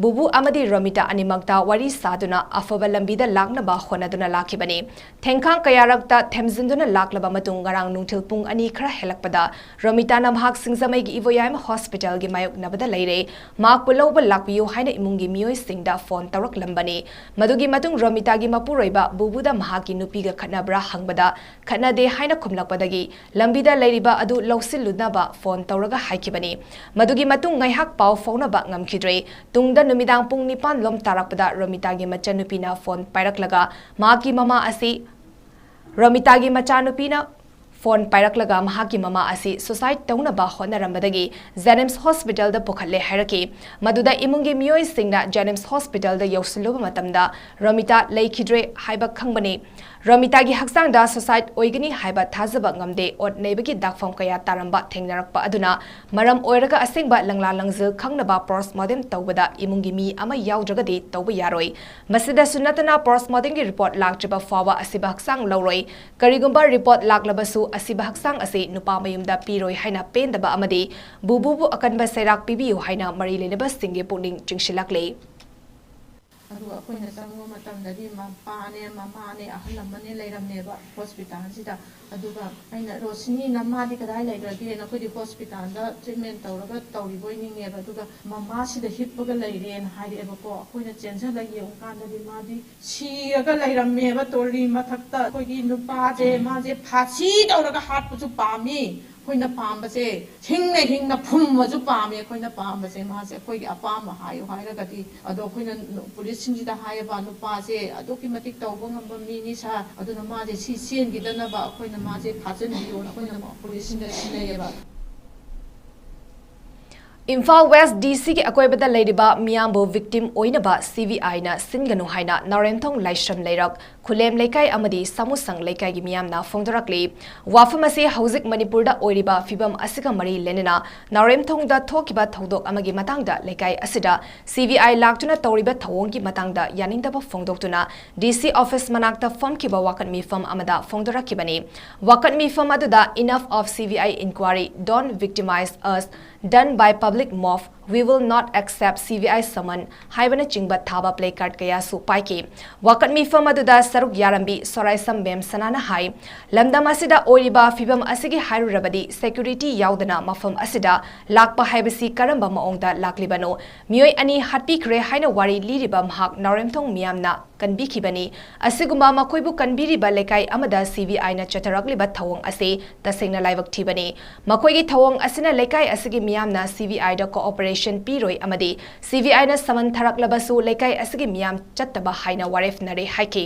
ꯕꯨꯕꯨ ꯑꯃꯗꯤ ꯔꯣꯃꯤꯇꯥ ꯑꯅꯤꯃꯛꯇ ꯋꯥꯔꯤ ꯁꯥꯗꯨꯅ ꯑꯐꯕ ꯂꯝꯕꯤꯗ ꯂꯥꯛꯅꯕ ꯍꯣꯠꯅꯗꯨꯅ ꯂꯥꯛꯈꯤꯕꯅꯤ꯫ ꯊꯦꯡꯈꯥꯡ ꯀꯌꯥꯔꯛꯇ ꯊꯦꯝꯖꯤꯟꯗꯨꯅ ꯂꯥꯛꯂꯕ ꯃꯇꯨꯡ ꯉꯔꯥꯡ ꯅꯨꯡꯊꯤꯜ ꯄꯨꯡ ꯑꯅꯤ ꯈꯔ ꯍꯦꯜꯂꯛꯄꯗ ꯔꯣꯃꯤꯇꯥꯅ ꯃꯍꯥꯛ ꯁꯤꯡꯖꯃꯩꯒꯤ ꯏꯕꯣꯌꯥꯏꯃ ꯍꯣꯁꯄꯤꯇꯥꯜꯒꯤ ꯃꯥꯌꯣꯛꯅꯕꯗ ꯂꯩꯔꯦ, ꯃꯍꯥꯛꯄꯨ ꯂꯧꯕ ꯂꯥꯛꯄꯤꯌꯨ ꯍꯥꯏꯅ ꯏꯃꯨꯡꯒꯤ ꯃꯤꯑꯣꯏꯁꯤꯡꯗ ꯐꯣꯟ ꯇꯧꯔꯛꯂꯝꯕꯅꯤ꯫ ꯃꯗꯨꯒꯤ ꯃꯇꯨꯡ ꯔꯣꯃꯤꯇꯥꯒꯤ ꯃꯄꯨꯔꯣꯏꯕ ꯕꯨꯕꯨꯗ ꯃꯍꯥꯛꯀꯤ ꯅꯨꯄꯤꯒ ꯈꯠꯅꯕ꯭ꯔꯥ ꯍꯪꯕꯗ, ꯈꯠꯅꯗꯦ ꯍꯥꯏꯅ ꯈꯨꯝꯂꯛꯄꯗꯒꯤ ꯂꯝꯕꯤꯗ ꯂꯩꯔꯤꯕ ꯑꯗꯨ ꯂꯧꯁꯤꯜꯂꯨꯅꯕ ꯐꯣꯟ ꯇꯧꯔꯒ ꯍꯥꯏꯈꯤꯕꯅꯤ꯫ ꯃꯗꯨꯒꯤ ꯃꯇꯨꯡ ꯉꯥꯏꯍꯥꯛ ꯄꯥꯎ ꯐꯥꯎꯅꯕ ꯉꯝꯈꯤꯗ꯭ꯔꯦ꯫ ꯇꯨꯡꯗ ꯅꯨꯃꯤꯗꯥꯡ ꯄꯨꯡ ꯅꯤꯄꯥꯟ ꯂꯣꯝ ꯇꯥꯔꯛꯄꯗ ꯔꯣꯃꯤꯇꯥꯒꯤ ꯃꯆꯟꯅꯨꯄꯤꯅ ꯐꯣꯟ ꯄꯥꯏꯔꯛꯂꯒ ꯃꯍꯥꯛꯀꯤ ꯃꯃꯥ ꯑꯁꯤ, ꯔꯣꯃꯤꯇꯥꯒꯤ ꯃꯆꯥꯅꯨꯄꯤꯅ ꯐꯣꯟ ꯄꯥꯏꯔꯛꯂꯒ ꯃꯍꯥꯛꯀꯤ ꯃꯃꯥ ꯑꯁꯤ suicide ꯇꯧꯅꯕ ꯍꯣꯠꯅꯔꯝꯕꯗꯒꯤ ꯖꯦꯅꯤꯝꯁ ꯍꯣꯁꯄꯤꯇꯥꯜꯗ ꯄꯨꯈꯠꯂꯦ ꯍꯥꯏꯔꯛꯈꯤ꯫ ꯃꯗꯨꯗ ꯏꯃꯨꯡꯒꯤ ꯃꯤꯑꯣꯏꯁꯤꯡꯅ ꯖꯦꯅꯤꯝꯁ ꯍꯣꯁꯄꯤꯇꯥꯜꯗ ꯌꯧꯁꯤꯜꯂꯨꯕ ꯃꯇꯝꯗ ꯔꯣꯃꯤꯇꯥ ꯂꯩꯈꯤꯗ꯭ꯔꯦ ꯍꯥꯏꯕ ꯈꯪꯕꯅꯤ꯫ ꯔꯣꯃꯤꯇꯥꯒꯤ ꯍꯛꯆꯥꯡꯗ suicide ꯑꯣꯏꯒꯅꯤ ꯍꯥꯏꯕ ꯊꯥꯖꯕ ꯉꯝꯗꯦ꯫ ꯑꯣꯠ ꯅꯩꯕꯒꯤ ꯗꯥꯛꯐꯝ ꯀꯌꯥ ꯇꯥꯔꯝꯕ ꯊꯦꯡꯅꯔꯛꯄ ꯑꯗꯨꯅ ꯃꯔꯝ ꯑꯣꯏꯔꯒ ꯑꯁꯦꯡꯕ ꯂꯪꯂꯥ ꯂꯪꯖꯤꯜ ꯈꯪꯅꯕ postmortem ꯇꯧꯕꯗ ꯏꯃꯨꯡꯒꯤ ꯃꯤ ꯑꯃ ꯌꯥꯎꯗ꯭ꯔꯒꯗꯤ ꯇꯧꯕ ꯌꯥꯔꯣꯏ꯫ ꯃꯁꯤꯗꯁꯨ ꯅꯠꯇꯅ, postmortemꯒꯤ report ꯂꯥꯛꯇ꯭ꯔꯤꯕ ꯐꯥꯎꯕ ꯑꯁꯤꯕ ꯍꯛꯆꯥꯡ ꯂꯧꯔꯣꯏ꯫ ꯀꯔꯤꯒꯨꯝꯕ report ꯂꯥꯛꯂꯕꯁꯨ ꯑꯁꯤꯕ ꯍꯛꯆꯥꯡ ꯑꯁꯤ ꯅꯨꯄꯥ ꯃꯌꯨꯝꯗ ꯄꯤꯔꯣꯏ ꯍꯥꯏꯅ ꯄꯦꯟꯗꯕ ꯑꯃꯗꯤ ꯕꯨꯕꯨꯕꯨ ꯑꯀꯟꯕ ꯆꯩꯔꯥꯛ ꯄꯤꯕꯤꯌꯨ ꯍꯥꯏꯅ ꯃꯔꯤ ꯂꯩꯅꯕꯁꯤꯡꯒꯤ ꯄꯨꯛꯅꯤꯡ ꯆꯤꯡꯁꯤꯜꯂꯛꯂꯤ꯫ ꯑꯗꯨꯒ ꯑꯩꯈꯣꯏꯅ ꯆꯪꯕ ꯃꯇꯝꯗꯗꯤ ꯃꯄꯥꯅꯦ, ꯃꯃꯥꯅꯦ, ꯑꯍꯜ ꯑꯃꯅꯦ ꯂꯩꯔꯝꯃꯦꯕ ꯍꯣꯁꯄꯤꯇꯥꯜꯁꯤꯗ꯫ ꯑꯗꯨꯒ ꯑꯩꯅ, "ꯔꯣꯁꯤꯅꯤ, ꯅꯃꯥꯗꯤ ꯀꯗꯥꯏ ꯂꯩꯈ꯭ꯔꯒꯦꯅ?" ꯑꯩꯈꯣꯏꯗꯤ ꯍꯣꯁꯄꯤꯇꯥꯜꯗ treatment ꯇꯧꯔꯒ ꯇꯧꯔꯤꯕꯣꯏ ꯅꯤꯡꯉꯦꯕ꯫ ꯑꯗꯨꯒ, "ꯃꯃꯥꯁꯤꯗ ꯍꯤꯞꯄꯒ ꯂꯩꯔꯦꯅ" ꯍꯥꯏꯔꯛꯑꯦꯕꯀꯣ꯫ ꯑꯩꯈꯣꯏꯅ ꯆꯦꯟꯁꯤꯜꯂꯒ ꯌꯦꯡꯉꯨꯀꯥꯟꯗꯗꯤ ꯃꯥꯗꯤ ꯁꯤꯔꯒ ꯂꯩꯔꯝꯃꯦꯕ꯫ ꯇꯣꯔꯤ ꯃꯊꯛꯇ ꯑꯩꯈꯣꯏꯒꯤ ꯅꯨꯄꯥꯁꯦ, ꯃꯥꯁꯦ ꯐꯥꯁꯤ ꯇꯧꯔꯒ ꯍꯥꯠꯄꯁꯨ ꯄꯥꯝꯃꯤ꯫ ꯑꯩꯈꯣꯏꯅ ꯄꯥꯝꯕꯁꯦ ꯍꯤꯡꯅ ꯍꯤꯡꯅ ꯐꯨꯝꯕꯁꯨ ꯄꯥꯝꯃꯤ꯫ ꯑꯩꯈꯣꯏꯅ ꯄꯥꯝꯕꯁꯦ ꯃꯥꯁꯦ ꯑꯩꯈꯣꯏꯒꯤ ꯑꯄꯥꯝꯕ ꯍꯥꯏꯌꯨ ꯍꯥꯏꯔꯒꯗꯤ꯫ ꯑꯗꯣ ꯑꯩꯈꯣꯏꯅ ꯄꯨꯂꯤꯁꯁꯤꯡꯁꯤꯗ ꯍꯥꯏꯌꯦꯕ, "ꯅꯨꯄꯥꯁꯦ ꯑꯗꯨꯛꯀꯤ ꯃꯇꯤꯛ ꯇꯧꯕ ꯉꯝꯕ ꯃꯤꯅꯤ ꯁꯥꯔ, ꯑꯗꯨꯅ ꯃꯥꯁꯦ ꯁꯤ ꯆꯦꯟꯈꯤꯗꯅꯕ ꯑꯩꯈꯣꯏꯅ ꯃꯥꯁꯦ ꯐꯥꯖꯤꯟꯕꯤꯌꯣꯅ" ꯑꯩꯈꯣꯏꯅ ꯄꯨꯂꯤꯁꯁꯤꯡꯗ ꯁꯤꯟꯅꯩꯌꯦꯕ꯫ ꯏꯝꯐꯥꯜ ꯋꯦꯁ DCꯒꯤ ꯑꯀꯣꯏꯕꯗ ꯂꯩꯔꯤꯕ ꯃꯤꯌꯥꯝꯕꯨ victim ꯑꯣꯏꯅꯕ CVIꯅ ꯁꯤꯟꯒꯅꯨ ꯍꯥꯏꯅ ꯅꯥꯎꯔꯦꯝꯊꯣꯡ ꯂꯥꯏꯁ꯭ꯔꯝ ꯂꯩꯔꯛ ꯈꯨꯂꯦꯝ ꯂꯩꯀꯥꯏ ꯑꯃꯗꯤ ꯁꯥꯃꯨꯁꯪ ꯂꯩꯀꯥꯏꯒꯤ ꯃꯤꯌꯥꯝꯅ ꯐꯣꯡꯗꯣꯔꯛꯂꯤ꯫ ꯋꯥꯐꯝ ꯑꯁꯤ ꯍꯧꯖꯤꯛ ꯃꯅꯤꯄꯨꯔꯗ ꯑꯣꯏꯔꯤꯕ ꯐꯤꯕꯝ ꯑꯁꯤꯒ ꯃꯔꯤ ꯂꯩꯅꯅ ꯅꯥꯎꯔꯦꯝꯊꯣꯡꯗ ꯊꯣꯛꯈꯤꯕ ꯊꯧꯗꯣꯛ ꯑꯃꯒꯤ ꯃꯇꯥꯡꯗ ꯂꯩꯀꯥꯏ ꯑꯁꯤꯗ CVI ꯂꯥꯛꯇꯨꯅ ꯇꯧꯔꯤꯕ ꯊꯧꯑꯣꯡꯒꯤ ꯃꯇꯥꯡꯗ ꯌꯥꯅꯤꯡꯗꯕ ꯐꯣꯡꯗꯣꯛꯇꯨꯅ DC office ꯃꯅꯥꯛꯇ ꯐꯝꯈꯤꯕ ꯋꯥꯀꯠ ꯃꯤꯐꯝ ꯑꯃꯗ ꯐꯣꯡꯗꯣꯔꯛꯈꯤꯕꯅꯤ꯫ ꯋꯥꯀꯠ ꯃꯤꯐꯝ ꯑꯗꯨꯗ "Enough of CVI inquiry, don't victimize us, done by public mob, we will not accept CVI summon" ꯍꯥꯏꯕꯅꯆꯤꯡꯕ ꯊꯥꯕ placard ꯀꯌꯥꯁꯨ ꯄꯥꯏꯈꯤ꯫ ꯋꯥꯀꯠ ꯃꯤꯐꯝ ꯑꯗꯨꯗ ꯁꯔꯨꯛ ꯌꯥꯔꯝꯕꯤ ꯁꯣꯔꯥꯏꯁꯝ ꯃꯦꯝꯁꯅꯥꯅ ꯍꯥꯏ, ꯂꯝꯗꯝ ꯑꯁꯤꯗ ꯑꯣꯏꯔꯤꯕ ꯐꯤꯕꯝ ꯑꯁꯤꯒꯤ ꯍꯥꯏꯔꯨꯔꯕꯗꯤ security ꯌꯥꯎꯗꯅ ꯃꯐꯝ ꯑꯁꯤꯗ ꯂꯥꯛꯄ ꯍꯥꯏꯕꯁꯤ ꯀꯔꯝꯕ ꯃꯑꯣꯡꯗ ꯂꯥꯛꯂꯤꯕꯅꯣ? ꯃꯤꯑꯣꯏ ꯑꯅꯤ ꯍꯥꯠꯄꯤꯈ꯭ꯔꯦ ꯍꯥꯏꯅ ꯋꯥꯔꯤ ꯂꯤꯔꯤꯕ ꯃꯍꯥꯛ ꯅꯥꯎꯔꯦꯝꯊꯣꯡ ꯃꯤꯌꯥꯝꯅ ꯀꯟꯕꯤꯈꯤꯕꯅꯤ꯫ ꯑꯁꯤꯒꯨꯝꯕ ꯃꯈꯣꯏꯕꯨ ꯀꯟꯕꯤꯔꯤꯕ ꯂꯩꯀꯥꯏ ꯑꯃꯗ CVIꯅ ꯆꯠꯊꯔꯛꯂꯤꯕ ꯊꯧꯑꯣꯡ ꯑꯁꯤ ꯇꯁꯦꯡꯅ ꯂꯥꯏꯕꯛ ꯊꯤꯕꯅꯤ꯫ ꯃꯈꯣꯏꯒꯤ ꯊꯧꯑꯣꯡ ꯑꯁꯤꯅ ꯂꯩꯀꯥꯏ ꯑꯁꯤꯒꯤ ꯃꯤꯌꯥꯝꯅ CVIꯗ cooperation ꯄꯤꯔꯣꯏ ꯑꯃꯗꯤ CVIꯅ summon ꯊꯥꯔꯛꯂꯕꯁꯨ ꯂꯩꯀꯥꯏ ꯑꯁꯤꯒꯤ ꯃꯤꯌꯥꯝ ꯆꯠꯇꯕ ꯍꯥꯏꯅ ꯋꯥꯔꯦꯞꯅꯔꯦ ꯍꯥꯏꯈꯤ꯫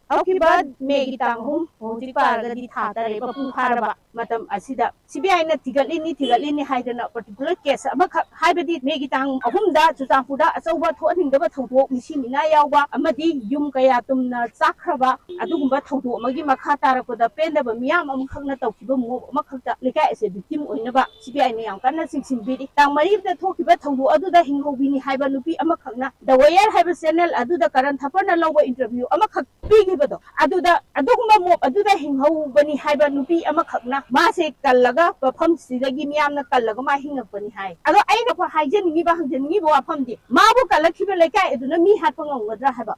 ꯍꯧꯈꯤꯕ ꯃꯦꯒꯤ ꯇꯥꯡ ꯑꯍꯨꯝ, ꯍꯧꯖꯤꯛ ꯄꯥꯔꯒꯗꯤ ꯊꯥ ꯇꯔꯦꯠ ꯃꯄꯨꯡ ꯐꯥꯔꯕ ꯃꯇꯝ ꯑꯁꯤꯗ ꯁꯤꯕꯤꯑꯥꯏꯅ ꯊꯤꯒꯠꯂꯤꯅꯤ, ꯊꯤꯒꯠꯂꯤꯅꯤ ꯍꯥꯏꯗꯅ particular case ꯑꯃꯈꯛ, ꯍꯥꯏꯕꯗꯤ ꯃꯦꯒꯤ ꯇꯥꯡ ꯑꯍꯨꯝꯗ ꯆꯨꯔꯆꯥꯟꯄꯨꯔꯗ ꯑꯆꯧꯕ ꯊꯣꯛꯍꯟꯅꯤꯡꯗꯕ ꯊꯧꯗꯣꯛ, ꯃꯤꯁꯤ ꯃꯤꯅꯥ ꯌꯥꯎꯕ ꯑꯃꯗꯤ ꯌꯨꯝ ꯀꯌꯥ ꯇꯨꯝꯅ ꯆꯥꯛꯈ꯭ꯔꯕ ꯑꯗꯨꯒꯨꯝꯕ ꯊꯧꯗꯣꯛ ꯑꯃꯒꯤ ꯃꯈꯥ ꯇꯥꯔꯛꯄꯗ ꯄꯦꯟꯗꯕ ꯃꯤꯌꯥꯝ ꯑꯃꯈꯛꯅ ꯇꯧꯈꯤꯕ ꯃꯣꯞ ꯑꯃꯈꯛꯇ ꯂꯩꯀꯥꯏ ꯑꯁꯦ victim ꯑꯣꯏꯅꯕ ꯁꯤꯕꯤꯑꯥꯏꯅ ꯌꯥꯝ ꯀꯟꯅ ꯆꯦꯛꯁꯤꯟꯕꯤꯔꯤ꯫ ꯇꯥꯡ ꯃꯔꯤꯗ ꯊꯣꯛꯈꯤꯕ ꯊꯧꯗꯣꯛ ꯑꯗꯨꯗ ꯍꯤꯡꯍꯧꯕꯤꯅꯤ ꯍꯥꯏꯕ ꯅꯨꯄꯤ ꯑꯃꯈꯛꯅ The Wire ꯍꯥꯏꯕ channel ꯑꯗꯨꯗ ꯀꯔꯟ ꯊꯥꯄꯔꯅ ꯂꯧꯕ interview ꯑꯃꯈꯛ ꯄꯤꯈꯤꯕꯗꯣ, ꯑꯗꯨꯗ ꯑꯗꯨꯒꯨꯝꯕ ꯃꯣꯞ ꯑꯗꯨꯗ ꯍꯤꯡꯍꯧꯕꯅꯤ ꯍꯥꯏꯕ ꯅꯨꯄꯤ ꯑꯃꯈꯛꯅ ꯃꯥꯁꯦ ꯀꯜꯂꯒ ꯃꯐꯝꯁꯤꯗꯒꯤ ꯃꯤꯌꯥꯝꯅ ꯀꯜꯂꯒ ꯃꯥ ꯍꯤꯡꯉꯛꯄꯅꯤ ꯍꯥꯏ꯫ ꯑꯗꯣ ꯑꯩꯅ ꯍꯥꯏꯖꯅꯤꯡꯉꯤꯕ, ꯍꯪꯖꯅꯤꯡꯉꯤꯕ ꯋꯥꯐꯝꯗꯤ, ꯃꯥꯕꯨ ꯀꯜꯂꯛꯈꯤꯕ ꯂꯩꯀꯥꯏ ꯑꯗꯨꯅ ꯃꯤ ꯍꯥꯠꯄ ꯉꯝꯒꯗ꯭ꯔꯥ ꯍꯥꯏꯕ?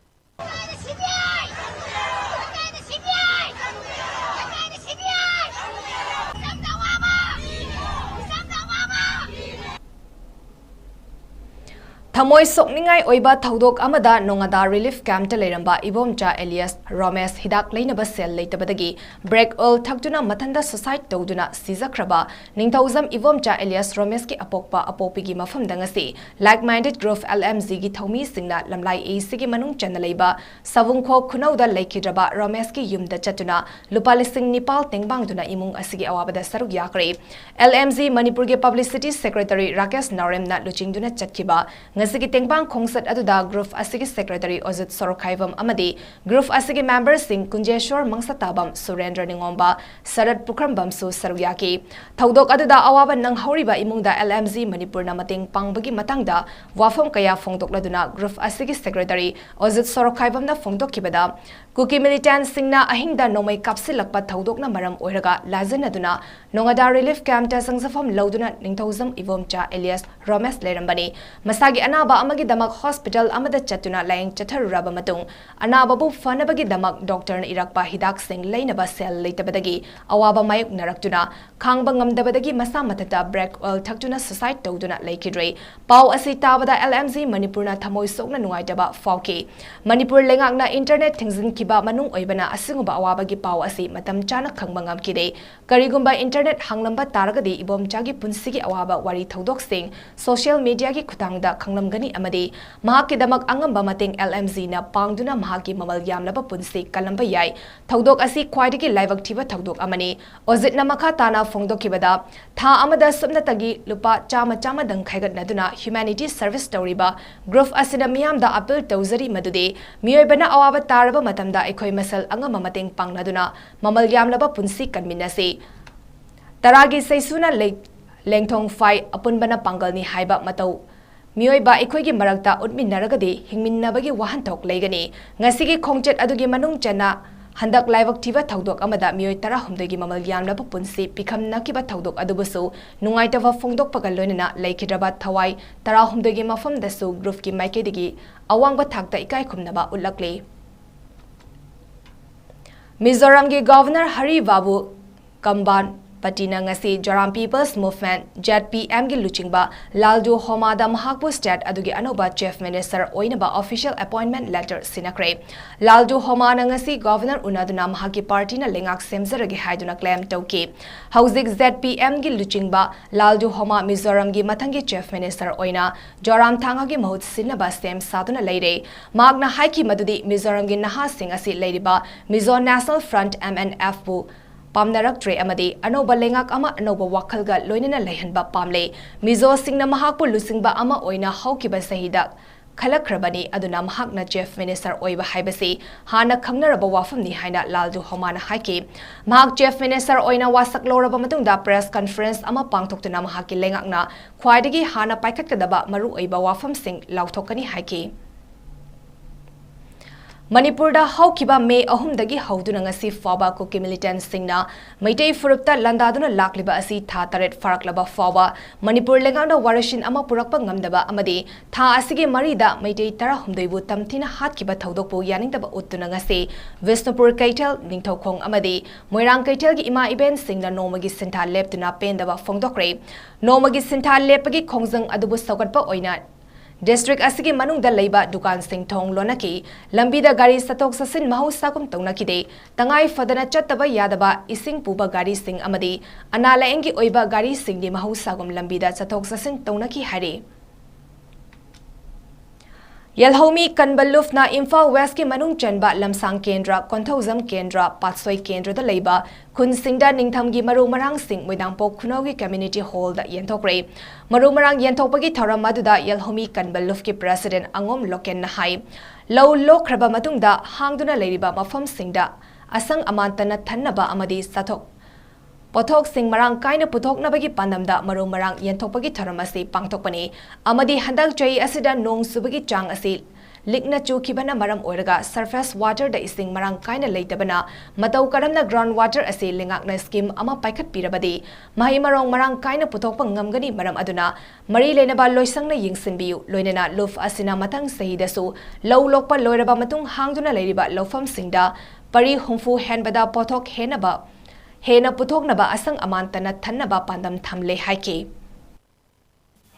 ꯊꯃꯣꯏ ꯁꯣꯛꯅꯤꯡꯉꯥꯏ ꯑꯣꯏꯕ ꯊꯧꯗꯣꯛ ꯑꯃꯗ ꯅꯣꯉꯥꯗꯥ relief campꯇ ꯂꯩꯔꯝꯕ ꯏꯕꯣꯝꯆꯥ alias ꯔꯣꯃꯦꯁ ꯍꯤꯗꯥꯛ ꯂꯩꯅꯕ ꯁꯦꯜ ꯂꯩꯇꯕꯗꯒꯤ brake oil ꯊꯛꯇꯨꯅ ꯃꯊꯟꯇ suicide ꯇꯧꯗꯨꯅ ꯁꯤꯖꯈ꯭ꯔꯕ ꯅꯤꯡꯊꯧꯖꯝ ꯏꯕꯣꯝꯆꯥ alias ꯔꯣꯃꯦꯁꯀꯤ ꯑꯄꯣꯛꯄ ꯑꯄꯣꯛꯄꯤꯒꯤ ꯃꯐꯝꯗ ꯉꯁꯤ like minded group LMGꯒꯤ ꯊꯧꯃꯤꯁꯤꯡꯅ ꯂꯝꯂꯥꯏ ACꯒꯤ ꯃꯅꯨꯡ ꯆꯟꯅ ꯂꯩꯕ ꯁꯥꯕꯨꯡꯈꯣꯛ ꯈꯨꯅꯧꯗ ꯂꯩꯈꯤꯗ꯭ꯔꯕ ꯔꯣꯃꯦꯁꯀꯤ ꯌꯨꯝꯗ ꯆꯠꯇꯨꯅ ꯂꯨꯄꯥ ꯂꯤꯁꯤꯡ ꯅꯤꯄꯥꯜ ꯇꯦꯡꯕꯥꯡꯗꯨꯅ ꯏꯃꯨꯡ ꯑꯁꯤꯒꯤ ꯑꯋꯥꯕꯗ ꯁꯔꯨꯛ ꯌꯥꯈ꯭ꯔꯦ꯫ LMG ꯃꯅꯤꯄꯨꯔꯒꯤ publicity secretary ꯔꯥꯀꯦꯁ ꯅꯥꯎꯔꯦꯝꯅ ꯂꯨꯆꯤꯡꯗꯨꯅ ꯆꯠꯈꯤꯕ ꯉꯁꯤꯒꯤ ꯇꯦꯡꯕꯥꯡ ꯈꯣꯡꯆꯠ ꯑꯗꯨꯗ group ꯑꯁꯤꯒꯤ secretary ꯑꯣꯖꯤꯠ ꯁꯣꯔꯣꯛꯈꯥꯏꯕꯝ ꯑꯃꯗꯤ group ꯑꯁꯤꯒꯤ memberꯁꯤꯡ ꯀꯨꯟꯖꯦꯁ꯭ꯋꯔ ꯃꯪꯁꯇꯥꯕꯝ, ꯁꯨꯔꯦꯟꯗ꯭ꯔ ꯅꯤꯉꯣꯝꯕ, ꯁꯔꯠ ꯄꯨꯈ꯭ꯔꯝꯕꯝꯁꯨ ꯁꯔꯨꯛ ꯌꯥꯈꯤ꯫ ꯊꯧꯗꯣꯛ ꯑꯗꯨꯗ ꯑꯋꯥꯕ ꯅꯪꯍꯧꯔꯤꯕ ꯏꯃꯨꯡꯗ LMG ꯃꯅꯤꯄꯨꯔꯅ ꯃꯇꯦꯡ ꯄꯥꯡꯕꯒꯤ ꯃꯇꯥꯡꯗ ꯋꯥꯐꯝ ꯀꯌꯥ ꯐꯣꯡꯗꯣꯛꯂꯗꯨꯅ group ꯑꯁꯤꯒꯤ secretary ꯑꯣꯖꯤꯠ ꯁꯣꯔꯣꯛꯈꯥꯏꯕꯝꯅ ꯐꯣꯡꯗꯣꯛꯈꯤꯕꯗ, ꯀꯨꯀꯤ militantꯁꯤꯡꯅ ꯑꯍꯤꯡꯗ ꯅꯣꯡꯃꯩ ꯀꯥꯞꯁꯤꯜꯂꯛꯄ ꯊꯧꯗꯣꯛꯅ ꯃꯔꯝ ꯑꯣꯏꯔꯒ ꯂꯥꯖꯟꯅꯗꯨꯅ ꯅꯣꯉꯥꯗꯥ relief campꯇ ꯆꯪꯖꯐꯝ ꯂꯧꯗꯨꯅ ꯅꯤꯡꯊꯧꯖꯝ ꯏꯕꯣꯝꯆꯥ alias ꯔꯣꯃꯦꯁ ꯂꯩꯔꯝꯕꯅꯤ꯫ ꯃꯁꯥꯒꯤ ꯑꯅꯥꯕ ꯑꯃꯒꯤꯗꯃꯛ hospital ꯑꯃꯗ ꯆꯠꯇꯨꯅ ꯂꯥꯌꯦꯡ ꯆꯠꯊꯔꯨꯔꯕ ꯃꯇꯨꯡ, ꯑꯅꯥꯕꯕꯨ ꯐꯅꯕꯒꯤꯗꯃꯛ doctorꯅ ꯏꯔꯛꯄ ꯍꯤꯗꯥꯛꯁꯤꯡ ꯂꯩꯅꯕ ꯁꯦꯜ ꯂꯩꯇꯕꯗꯒꯤ ꯑꯋꯥꯕ ꯃꯥꯌꯣꯛꯅꯔꯛꯇꯨꯅ ꯈꯥꯡꯕ ꯉꯝꯗꯕꯗꯒꯤ ꯃꯁꯥ ꯃꯊꯟꯇ brake oil ꯊꯛꯇꯨꯅ suicide ꯇꯧꯗꯨꯅ ꯂꯩꯈꯤꯗ꯭ꯔꯦ꯫ ꯄꯥꯎ ꯑꯁꯤ ꯇꯥꯕꯗ LMG ꯃꯅꯤꯄꯨꯔꯅ ꯊꯃꯣꯏ ꯁꯣꯛꯅ ꯅꯨꯡꯉꯥꯏꯇꯕ ꯐꯥꯎꯈꯤ꯫ ꯃꯅꯤꯄꯨꯔ ꯂꯩꯉꯥꯛꯅ internet ꯊꯤꯡꯖꯤꯟꯈꯤꯕ ꯃꯅꯨꯡ ꯑꯣꯏꯕꯅ ꯑꯁꯤꯒꯨꯝꯕ ꯑꯋꯥꯕꯒꯤ ꯄꯥꯎ ꯑꯁꯤ ꯃꯇꯝ ꯆꯥꯅ ꯈꯪꯕ ꯉꯝꯈꯤꯗꯦ꯫ ꯀꯔꯤꯒꯨꯝꯕ internet ꯍꯥꯡꯂꯝꯕ ꯇꯥꯔꯒꯗꯤ ꯏꯕꯣꯝꯆꯥꯒꯤ ꯄꯨꯟꯁꯤꯒꯤ ꯑꯋꯥꯕ ꯋꯥꯔꯤ ꯊꯧꯗꯣꯛꯁꯤꯡ social mediaꯒꯤ ꯈꯨꯠꯊꯥꯡꯗ ꯈꯪꯂꯝ ꯉꯝꯒꯅꯤ ꯑꯃꯗꯤ ꯃꯍꯥꯛꯀꯤꯗꯃꯛ ꯑꯉꯝꯕ ꯃꯇꯦꯡ LMG ꯅ ꯄꯥꯡꯗꯨꯅ ꯃꯍꯥꯛꯀꯤ ꯃꯃꯜ ꯌꯥꯝꯂꯕ ꯄꯨꯟꯁꯤ ꯀꯜꯂꯝꯕ ꯌꯥꯏ꯫ ꯊꯧꯗꯣꯛ ꯑꯁꯤ ꯈ꯭ꯋꯥꯏꯗꯒꯤ ꯂꯥꯏꯕꯛ ꯊꯤꯕ ꯊꯧꯗꯣꯛ ꯑꯃꯅꯤ꯫ ꯑꯣꯖꯤꯠꯅ ꯃꯈꯥ ꯇꯥꯅ ꯐꯣꯡꯗꯣꯛꯈꯤꯕꯗ, ꯊꯥ ꯑꯃꯗ ꯁꯨꯞꯅꯇꯒꯤ ꯂꯨꯄꯥ ꯆꯥꯝꯃ ꯆꯥꯝꯃꯗꯪ ꯈꯥꯏꯒꯠꯅꯗꯨꯅ humanity service ꯇꯧꯔꯤꯕ group ꯑꯁꯤꯅ ꯃꯤꯌꯥꯝꯗ appeal ꯇꯧꯖꯔꯤ ꯃꯗꯨꯗꯤ ꯃꯤꯑꯣꯏꯕꯅ ꯑꯋꯥꯕ ꯇꯥꯔꯕ ꯃꯇꯝꯗ ꯑꯩꯈꯣꯏ ꯃꯁꯦꯜ ꯑꯉꯝꯕ ꯃꯇꯦꯡ ꯄꯥꯡꯅꯗꯨꯅ ꯃꯃꯜ ꯌꯥꯝꯂꯕ ꯄꯨꯟꯁꯤ ꯀꯟꯃꯤꯟꯅꯁꯤ꯫ ꯇꯔꯥꯒꯤ ꯆꯩꯁꯨꯅ ꯂꯩ-, ꯂꯦꯡꯊꯣꯡ ꯐꯥꯏ, ꯑꯄꯨꯟꯕꯅ ꯄꯥꯡꯒꯜꯅꯤ ꯍꯥꯏꯕ ꯃꯇꯧ ꯃꯤꯑꯣꯏꯕ ꯑꯩꯈꯣꯏꯒꯤ ꯃꯔꯛꯇ ꯎꯠꯃꯤꯟꯅꯔꯒꯗꯤ ꯍꯤꯡꯃꯤꯟꯅꯕꯒꯤ ꯋꯥꯍꯟꯊꯣꯛ ꯂꯩꯒꯅꯤ꯫ ꯉꯁꯤꯒꯤ ꯈꯣꯡꯆꯠ ꯑꯗꯨꯒꯤ ꯃꯅꯨꯡ ꯆꯟꯅ ꯍꯟꯗꯛ ꯂꯥꯏꯕꯛ ꯊꯤꯕ ꯊꯧꯗꯣꯛ ꯑꯃꯗ ꯃꯤꯑꯣꯏ ꯇꯔꯥꯍꯨꯝꯗꯣꯏꯒꯤ ꯃꯃꯜ ꯌꯥꯝꯂꯕ ꯄꯨꯟꯁꯤ ꯄꯤꯈꯝꯅꯈꯤꯕ ꯊꯧꯗꯣꯛ ꯑꯗꯨꯕꯨꯁꯨ ꯅꯨꯡꯉꯥꯏꯇꯕ ꯐꯣꯡꯗꯣꯛꯄꯒ ꯂꯣꯏꯅꯅ ꯂꯩꯈꯤꯗ꯭ꯔꯕ ꯊꯋꯥꯏ ꯇꯔꯥꯍꯨꯝꯗꯣꯏꯒꯤ ꯃꯐꯝꯗꯁꯨ groupꯀꯤ ꯃꯥꯏꯀꯩꯗꯒꯤ ꯑꯋꯥꯡꯕ ꯊꯥꯛꯇ ꯏꯀꯥꯏ ꯈꯨꯝꯅꯕ ꯎꯠꯂꯛꯂꯤ꯫ ꯃꯤꯖꯣꯔꯥꯝꯒꯤ Governor ꯍꯔꯤ ꯕꯥꯕꯨ ꯀꯝꯕꯥꯟꯄꯇꯤꯅ ꯉꯁꯤ Zoram People's Movement, ZPMꯒꯤ ꯂꯨꯆꯤꯡꯕ ꯂꯥꯜꯗꯨ ꯍꯣꯃꯥꯗ ꯃꯍꯥꯛꯄꯨ state ꯑꯗꯨꯒꯤ ꯑꯅꯧꯕ Chief Minister ꯑꯣꯏꯅꯕ official appointment letter ꯁꯤꯟꯅꯈ꯭ꯔꯦ꯫ ꯂꯥꯜꯗꯨ ꯍꯣꯃꯥꯅ ꯉꯁꯤ Governor ꯎꯅꯗꯨꯅ ꯃꯍꯥꯛꯀꯤ partyꯅ ꯂꯩꯉꯥꯛ ꯁꯦꯝꯖꯔꯒꯦ ꯍꯥꯏꯗꯨꯅ claim ꯇꯧꯈꯤ꯫ ꯍꯧꯖꯤꯛ ZPMꯒꯤ ꯂꯨꯆꯤꯡꯕ ꯂꯥꯜꯗꯨ ꯍꯣꯃꯥ ꯃꯤꯖꯣꯔꯥꯝꯒꯤ ꯃꯊꯪꯒꯤ Chief Minister ꯑꯣꯏꯅ ꯖꯣꯔꯥꯝꯊꯥꯡꯒꯥꯒꯤ ꯃꯍꯨꯠ ꯁꯤꯟꯅꯕ ꯁꯦꯝ ꯁꯥꯗꯨꯅ ꯂꯩꯔꯦ꯫ ꯃꯍꯥꯛꯅ ꯍꯥꯏꯈꯤ ꯃꯗꯨꯗꯤ ꯃꯤꯖꯣꯔꯥꯝꯒꯤ ꯅꯍꯥꯁꯤꯡ ꯑꯁꯤ ꯂꯩꯔꯤꯕ Mizo National Front, MNFꯄꯨ ꯄꯥꯝꯅꯔꯛꯇ꯭ꯔꯦ ꯑꯃꯗꯤ ꯑꯅꯧꯕ ꯂꯩꯉꯥꯛ ꯑꯃ ꯑꯅꯧꯕ ꯋꯥꯈꯜꯒ ꯂꯣꯏꯅꯅ ꯂꯩꯍꯟꯕ ꯄꯥꯝꯂꯦ꯫ ꯃꯤꯖꯣꯁꯤꯡꯅ ꯃꯍꯥꯛꯄꯨ ꯂꯨꯆꯤꯡꯕ ꯑꯃ ꯑꯣꯏꯅ ꯍꯧꯈꯤꯕ ꯆꯍꯤꯗ ꯈꯜꯂꯛꯈ꯭ꯔꯕꯅꯤ, ꯑꯗꯨꯅ ꯃꯍꯥꯛꯅ Chief Minister ꯑꯣꯏꯕ ꯍꯥꯏꯕꯁꯤ ꯍꯥꯟꯅ ꯈꯪꯅꯔꯕ ꯋꯥꯐꯝꯅꯤ ꯍꯥꯏꯅ ꯂꯥꯜꯗꯨ ꯍꯣꯃꯥꯅ ꯍꯥꯏꯈꯤ꯫ ꯃꯍꯥꯛ Chief Minister ꯑꯣꯏꯅ ꯋꯥꯁꯛ ꯂꯧꯔꯕ ꯃꯇꯨꯡꯗ press conference ꯑꯃ ꯄꯥꯡꯊꯣꯛꯇꯨꯅ ꯃꯍꯥꯛꯀꯤ ꯂꯩꯉꯥꯛꯅ ꯈ꯭ꯋꯥꯏꯗꯒꯤ ꯍꯥꯟꯅ ꯄꯥꯏꯈꯠꯀꯗꯕ ꯃꯔꯨꯑꯣꯏꯕ ꯋꯥꯐꯝꯁꯤꯡ ꯂꯥꯎꯊꯣꯛꯀꯅꯤ ꯍꯥꯏꯈꯤ꯫ ꯃꯅꯤꯄꯨꯔꯗ ꯍꯧꯈꯤꯕ ꯃꯦ ꯑꯍꯨꯝꯗꯒꯤ ꯍꯧꯗꯨꯅ ꯉꯁꯤ ꯐꯥꯎꯕ ꯀꯨꯀꯤ militantꯁꯤꯡꯅ ꯃꯩꯇꯩ ꯐꯨꯔꯨꯞꯇ ꯂꯥꯟꯗꯥꯗꯨꯅ ꯂꯥꯛꯂꯤꯕ ꯑꯁꯤ ꯊꯥ ꯇꯔꯦꯠ ꯐꯥꯔꯛꯂꯕ ꯐꯥꯎꯕ ꯃꯅꯤꯄꯨꯔ ꯂꯩꯉꯥꯛꯅ ꯋꯥꯔꯣꯏꯁꯤꯟ ꯑꯃ ꯄꯨꯔꯛꯄ ꯉꯝꯗꯕ ꯑꯃꯗꯤ ꯊꯥ ꯑꯁꯤꯒꯤ ꯃꯔꯤꯗ ꯃꯩꯇꯩ ꯇꯔꯥꯍꯨꯝꯗꯣꯏꯕꯨ ꯇꯝꯊꯤꯅ ꯍꯥꯠꯈꯤꯕ ꯊꯧꯗꯣꯛꯄꯨ ꯌꯥꯅꯤꯡꯗꯕ ꯎꯠꯇꯨꯅ ꯉꯁꯤ ꯕꯤꯁꯅꯨꯄꯨꯔ ꯀꯩꯊꯦꯜ, ꯅꯤꯡꯊꯧꯈꯣꯡ ꯑꯃꯗꯤ ꯃꯣꯏꯔꯥꯡ ꯀꯩꯊꯦꯜꯒꯤ ꯏꯃꯥ ꯏꯕꯦꯟꯁꯤꯡꯅ ꯅꯣꯡꯃꯒꯤ ꯁꯤꯟꯊꯥ ꯂꯦꯞꯇꯨꯅ ꯄꯦꯟꯗꯕ ꯐꯣꯡꯗꯣꯛꯈ꯭ꯔꯦ꯫ ꯅꯣꯡꯃꯒꯤ ꯁꯤꯟꯊꯥ ꯂꯦꯞꯄꯒꯤ ꯈꯣꯡꯖꯪ ꯑꯗꯨꯕꯨ ꯁꯧꯒꯠꯄ ꯑꯣꯏꯅ district ꯑꯁꯤꯒꯤ ꯃꯅꯨꯡꯗ ꯂꯩꯕ ꯗꯨꯀꯥꯟꯁꯤꯡ ꯊꯣꯡ ꯂꯣꯟꯅꯈꯤ꯫ ꯂꯝꯕꯤꯗ ꯒꯥꯔꯤ ꯆꯠꯊꯣꯛ ꯆꯠꯁꯤꯟ ꯃꯍꯧꯁꯥꯒꯨꯝ ꯇꯧꯅꯈꯤꯗꯦ꯫ ꯇꯉꯥꯏ ꯐꯗꯅ ꯆꯠꯇꯕ ꯌꯥꯗꯕ ꯏꯁꯤꯡ ꯄꯨꯕ ꯒꯥꯔꯤꯁꯤꯡ ꯑꯃꯗꯤ ꯑꯅꯥ ꯂꯥꯌꯦꯡꯒꯤ ꯑꯣꯏꯕ ꯒꯥꯔꯤꯁꯤꯡꯗꯤ ꯃꯍꯧꯁꯥꯒꯨꯝ ꯂꯝꯕꯤꯗ ꯆꯠꯊꯣꯛ ꯆꯠꯁꯤꯟ ꯇꯧꯅꯈꯤ ꯍꯥꯏꯔꯤ꯫ ꯌꯦꯜꯍꯧꯃꯤ ꯀꯟꯕ ꯂꯨꯞꯅ ꯏꯝꯐꯥꯜ ꯋꯦꯁꯀꯤ ꯃꯅꯨꯡ ꯆꯟꯕ ꯂꯝꯁꯥꯡ ꯀꯦꯟꯗ꯭ꯔ, ꯀꯣꯟꯊꯧꯖꯝ ꯀꯦꯟꯗ꯭ꯔ, ꯄꯥꯠꯁꯣꯏ ꯀꯦꯟꯗ꯭ꯔꯗ ꯂꯩꯕ ꯈꯨꯟꯁꯤꯡꯗ ꯅꯤꯡꯊꯝꯒꯤ ꯃꯔꯨ ꯃꯔꯥꯡꯁꯤꯡ ꯃꯣꯏꯗꯥꯡꯄꯣꯛ ꯈꯨꯅꯧꯒꯤ ꯀꯝꯃ꯭ꯌꯨꯅꯤꯇꯤ ꯍꯣꯜꯗ ꯌꯦꯟꯊꯣꯛꯈ꯭ꯔꯦ꯫ ꯃꯔꯨ ꯃꯔꯥꯡ ꯌꯦꯟꯊꯣꯛꯄꯒꯤ ꯊꯧꯔꯝ ꯑꯗꯨꯗ ꯌꯦꯜꯍꯧꯃꯤ ꯀꯟꯕ ꯂꯨꯞꯀꯤ ꯄ꯭ꯔꯦꯁꯤꯗꯦꯟꯠ ꯑꯉꯣꯝ ꯂꯣꯀꯦꯟꯅ ꯍꯥꯏ, ꯂꯧ ꯂꯣꯛꯈ꯭ꯔꯕ ꯃꯇꯨꯡꯗ ꯍꯥꯡꯗꯨꯅ ꯂꯩꯔꯤꯕ ꯃꯐꯝꯁꯤꯡꯗ ꯑꯁꯪ ꯑꯃꯥꯟ ꯇꯅ ꯊꯟꯅꯕ ꯑꯃꯗꯤ ꯆꯥꯊꯣꯛ ꯄꯣꯠꯊꯣꯛꯁꯤꯡ ꯃꯔꯥꯡ ꯀꯥꯏꯅ ꯄꯨꯊꯣꯛꯅꯕꯒꯤ ꯄꯥꯟꯗꯝꯗ ꯃꯔꯨ ꯃꯔꯥꯡ ꯌꯦꯟꯊꯣꯛꯄꯒꯤ ꯊꯧꯔꯝ ꯑꯁꯤ ꯄꯥꯡꯊꯣꯛꯄꯅꯤ ꯑꯃꯗꯤ ꯍꯟꯗꯛ ꯆꯍꯤ ꯑꯁꯤꯗ ꯅꯣꯡ ꯆꯨꯕꯒꯤ ꯆꯥꯡ ꯑꯁꯤ ꯂꯤꯛꯅ ꯆꯨꯈꯤꯕꯅ ꯃꯔꯝ ꯑꯣꯏꯔꯒ surface waterꯗ ꯏꯁꯤꯡ ꯃꯔꯥꯡ ꯀꯥꯏꯅ ꯂꯩꯇꯕꯅ ꯃꯇꯧ ꯀꯔꯝꯅ ground water ꯑꯁꯤ ꯂꯩꯉꯥꯛꯅ scheme ꯑꯃ ꯄꯥꯏꯈꯠꯄꯤꯔꯕꯗꯤ ꯃꯍꯩ ꯃꯔꯣꯡ ꯃꯔꯥꯡ ꯀꯥꯏꯅ ꯄꯨꯊꯣꯛꯄ ꯉꯝꯒꯅꯤ꯫ ꯃꯔꯝ ꯑꯗꯨꯅ ꯃꯔꯤ ꯂꯩꯅꯕ ꯂꯣꯏꯁꯪꯅ ꯌꯦꯡꯁꯤꯟꯕꯤꯌꯨ꯫ ꯂꯣꯏꯅꯅ ꯂꯨꯞ ꯑꯁꯤꯅ ꯃꯊꯪ ꯆꯍꯤꯗꯁꯨ ꯂꯧ ꯂꯣꯛꯄ ꯂꯣꯏꯔꯕ ꯃꯇꯨꯡ ꯍꯥꯡꯗꯨꯅ ꯂꯩꯔꯤꯕ ꯂꯧꯐꯝꯁꯤꯡꯗ ꯄꯔꯤ ꯍꯨꯝꯐꯨ ꯍꯦꯟꯕꯗ ꯄꯣꯠꯊꯣꯛ ꯍꯦꯟꯅꯕ ꯍꯦꯟꯅ ꯄꯨꯊꯣꯛꯅꯕ ꯑꯁꯪ ꯑꯃꯥꯟ ꯇꯅ ꯊꯟꯅꯕ ꯄꯥꯟꯗꯝ ꯊꯝꯂꯦ ꯍꯥꯏꯈꯤ꯫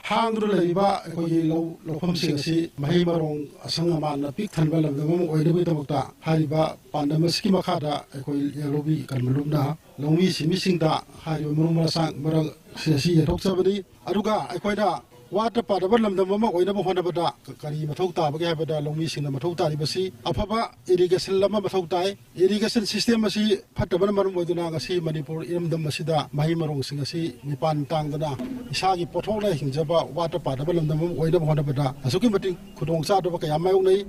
ꯍꯥꯡꯗꯨꯅ ꯂꯩꯔꯤꯕ ꯑꯩꯈꯣꯏꯒꯤ ꯂꯧ ꯂꯧꯐꯝꯁꯤꯡ ꯑꯁꯤ ꯃꯍꯩ ꯃꯔꯣꯡ ꯑꯁꯪ ꯑꯃꯥꯟꯅ ꯄꯤꯛ ꯊꯟꯕ ꯂꯝꯗꯝ ꯑꯃ ꯑꯣꯏꯅꯕꯒꯤꯗꯃꯛꯇ ꯍꯥꯏꯔꯤꯕ ꯄꯥꯟꯗꯝ ꯑꯁꯤꯒꯤ ꯃꯈꯥꯗ ꯑꯩꯈꯣꯏ ꯌꯦꯜꯍꯧꯃꯤ ꯀꯟꯕ ꯂꯨꯞꯅ ꯂꯧꯃꯤ ꯁꯤꯟꯃꯤꯁꯤꯡꯗ ꯍꯥꯏꯔꯤꯕ ꯃꯔꯨ ꯃꯔꯥꯡ ꯃꯔꯥꯡꯁꯤꯡ ꯑꯁꯤ ꯌꯦꯟꯊꯣꯛꯆꯕꯅꯤ꯫ ꯑꯗꯨꯒ ꯑꯩꯈꯣꯏꯅ ꯋꯥꯠꯇ ꯄꯥꯗꯕ ꯂꯝꯗꯝ ꯑꯃ ꯑꯣꯏꯅꯕ ꯍꯣꯠꯅꯕꯗ ꯀꯔꯤ ꯃꯊꯧ ꯇꯥꯕꯒꯦ ꯍꯥꯏꯕꯗ ꯂꯧꯃꯤꯁꯤꯡꯅ ꯃꯊꯧ ꯇꯥꯔꯤꯕꯁꯤ ꯑꯐꯕ irrigation ꯑꯃ ꯃꯊꯧ ꯇꯥꯏ꯫ Irrigation system ꯑꯁꯤ ꯐꯠꯇꯕꯅ ꯃꯔꯝ ꯑꯣꯏꯗꯨꯅ ꯉꯁꯤ ꯃꯅꯤꯄꯨꯔ ꯏꯔꯝꯗꯝ ꯑꯁꯤꯗ ꯃꯍꯩ ꯃꯔꯣꯡꯁꯤꯡ ꯑꯁꯤ ꯃꯤꯄꯥꯟ ꯇꯥꯡꯗꯅ ꯏꯁꯥꯒꯤ ꯄꯣꯠꯊꯣꯛꯅ ꯍꯤꯡꯖꯕ ꯋꯥꯠꯇ ꯄꯥꯗꯕ ꯂꯝꯗꯝ ꯑꯃ ꯑꯣꯏꯅꯕ ꯍꯣꯠꯅꯕꯗ ꯑꯁꯨꯛꯀꯤ ꯃꯇꯤꯛ ꯈꯨꯗꯣꯡꯆꯥꯗꯕ ꯀꯌꯥ ꯃꯥꯌꯣꯛꯅꯩ꯫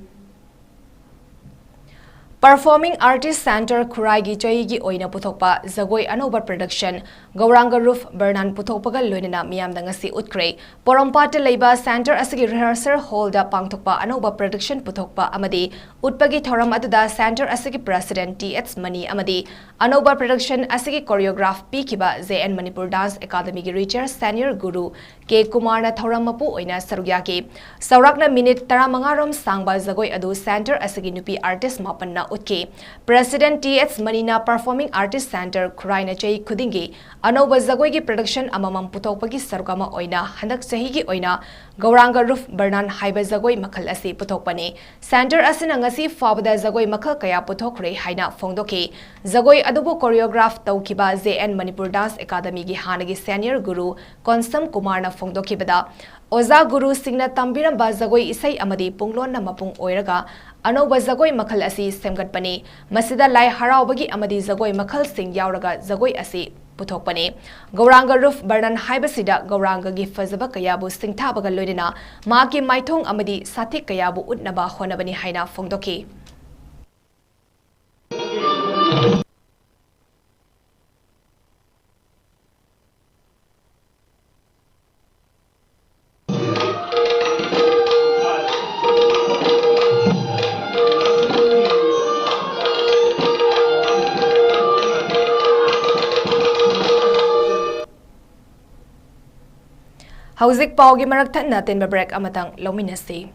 Performing Artist Centre ꯈꯨꯔꯥꯏꯒꯤ ꯆꯍꯤꯒꯤ ꯑꯣꯏꯅ ꯄꯨꯊꯣꯛꯄ ꯖꯒꯣꯏ ꯑꯅꯧꯕ production ꯒꯧꯔꯥꯡꯒ ꯔꯨꯞ ꯕꯔꯅꯥꯟ ꯄꯨꯊꯣꯛꯄꯒ ꯂꯣꯏꯅꯅ ꯃꯤꯌꯥꯝꯗ ꯉꯁꯤ ꯎꯠꯈ꯭ꯔꯦ꯫ ꯄꯣꯔꯣꯝꯄꯥꯠꯇ ꯂꯩꯕ centre ꯑꯁꯤꯒꯤ rehearsal hallꯗ ꯄꯥꯡꯊꯣꯛꯄ ꯑꯅꯧꯕ production ꯄꯨꯊꯣꯛꯄ ꯑꯃꯗꯤ ꯎꯠꯄꯒꯤ ꯊꯧꯔꯝ ꯑꯗꯨꯗ centre ꯑꯁꯤꯒꯤ president ꯇꯤ ꯑꯦꯁ ꯃꯅꯤ ꯑꯃꯗꯤ ꯑꯅꯧꯕ production ꯑꯁꯤꯒꯤ choreograph ꯄꯤꯈꯤꯕ J and Manipur dance academyꯒꯤ retired senior guru ꯀꯦ ꯀꯨꯃꯥꯔꯅ ꯊꯧꯔꯝ ꯃꯄꯨ ꯑꯣꯏꯅ ꯁꯔꯨꯛ ꯌꯥꯈꯤ꯫ ꯆꯥꯎꯔꯥꯛꯅ minute ꯇꯔꯥꯃꯉꯥ ꯔꯣꯝ ꯁꯥꯡꯕ ꯖꯒꯣꯏ ꯑꯗꯨ centre ꯑꯁꯤꯒꯤ ꯅꯨꯄꯤ artist ꯃꯥꯄꯟꯅ ꯎꯠꯈꯤ꯫ President ꯇꯤ ꯑꯦꯁ ꯃꯅꯤꯅ Performing Artist Centre ꯈꯨꯔꯥꯏꯅ ꯆꯍꯤ ꯈꯨꯗꯤꯡꯒꯤ ꯑꯅꯧꯕ ꯖꯒꯣꯏꯒꯤ production ꯑꯃꯃꯝ ꯄꯨꯊꯣꯛꯄꯒꯤ ꯁꯔꯨꯛ ꯑꯃ ꯑꯣꯏꯅ ꯍꯟꯗꯛ ꯆꯍꯤꯒꯤ ꯑꯣꯏꯅ ꯒꯧꯔꯥꯡꯒ ꯔꯨꯞ ꯕꯔꯅꯥꯟ ꯍꯥꯏꯕ ꯖꯒꯣꯏ ꯃꯈꯜ ꯑꯁꯤ ꯄꯨꯊꯣꯛꯄꯅꯤ꯫ Centre ꯑꯁꯤꯅ ꯉꯁꯤ ꯐꯥꯎꯕꯗ ꯖꯒꯣꯏ ꯃꯈꯜ ꯀꯌꯥ ꯄꯨꯊꯣꯛꯈ꯭ꯔꯦ ꯍꯥꯏꯅ ꯐꯣꯡꯗꯣꯛꯈꯤ꯫ ꯖꯒꯣꯏ ꯑꯗꯨꯕꯨ choreograph ꯇꯧꯈꯤꯕ ꯖꯦ ꯑꯦꯟ ꯃꯅꯤꯄꯨꯔ dance academyꯒꯤ ꯍꯥꯟꯅꯒꯤ senior guru ꯀꯣꯟꯁꯝ ꯀꯨꯃꯥꯔꯅ ꯐꯣꯡꯗꯣꯛꯈꯤꯕꯗ, ꯑꯣꯖꯥ ꯒꯨꯔꯨꯁꯤꯡꯅ ꯇꯝꯕꯤꯔꯝꯕ ꯖꯒꯣꯏ ꯏꯁꯩ ꯑꯃꯗꯤ ꯄꯨꯡꯂꯣꯟꯅ ꯃꯄꯨꯡ ꯑꯣꯏꯔꯒ ꯑꯅꯧꯕ ꯖꯒꯣꯏ ꯃꯈꯜ ꯑꯁꯤ ꯁꯦꯝꯒꯠꯄꯅꯤ꯫ ꯃꯁꯤꯗ ꯂꯥꯏ ꯍꯔꯥꯎꯕꯒꯤ ꯑꯃꯗꯤ ꯖꯒꯣꯏ ꯃꯈꯜꯁꯤꯡ ꯌꯥꯎꯔꯒ ꯖꯒꯣꯏ ꯑꯁꯤ ꯄꯨꯊꯣꯛꯄꯅꯤ꯫ ꯒꯧꯔꯥꯡꯒ ꯔꯨꯞ ꯕꯔꯅꯟ ꯍꯥꯏꯕꯁꯤꯗ ꯒꯧꯔꯥꯡꯒꯒꯤ ꯐꯖꯕ ꯀꯌꯥꯕꯨ ꯁꯤꯡꯊꯥꯕꯒ ꯂꯣꯏꯅꯅ ꯃꯍꯥꯛꯀꯤ ꯃꯥꯏꯊꯣꯡ ꯑꯃꯗꯤ ꯁꯥꯊꯦꯛ ꯀꯌꯥꯕꯨ ꯎꯠꯅꯕ ꯍꯣꯠꯅꯕꯅꯤ ꯍꯥꯏꯅ ꯐꯣꯡꯗꯣꯛꯈꯤ꯫ ꯍꯧꯖꯤꯛ ꯄꯥꯎꯒꯤ ꯃꯔꯛ ꯊꯠꯅ ꯑꯇꯦꯟꯕ break ꯑꯃꯇꯪ ꯂꯧꯃꯤꯟꯅꯁꯤ꯫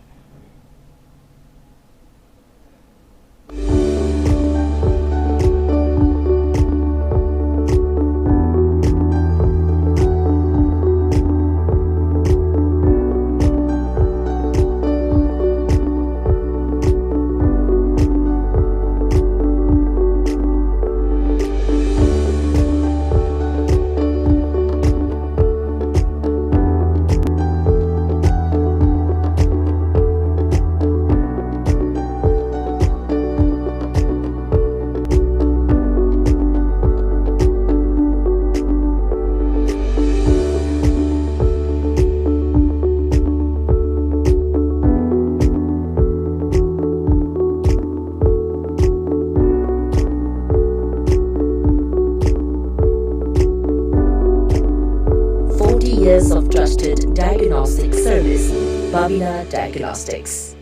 Forty years of trusted diagnostic service, Babina Diagnostics.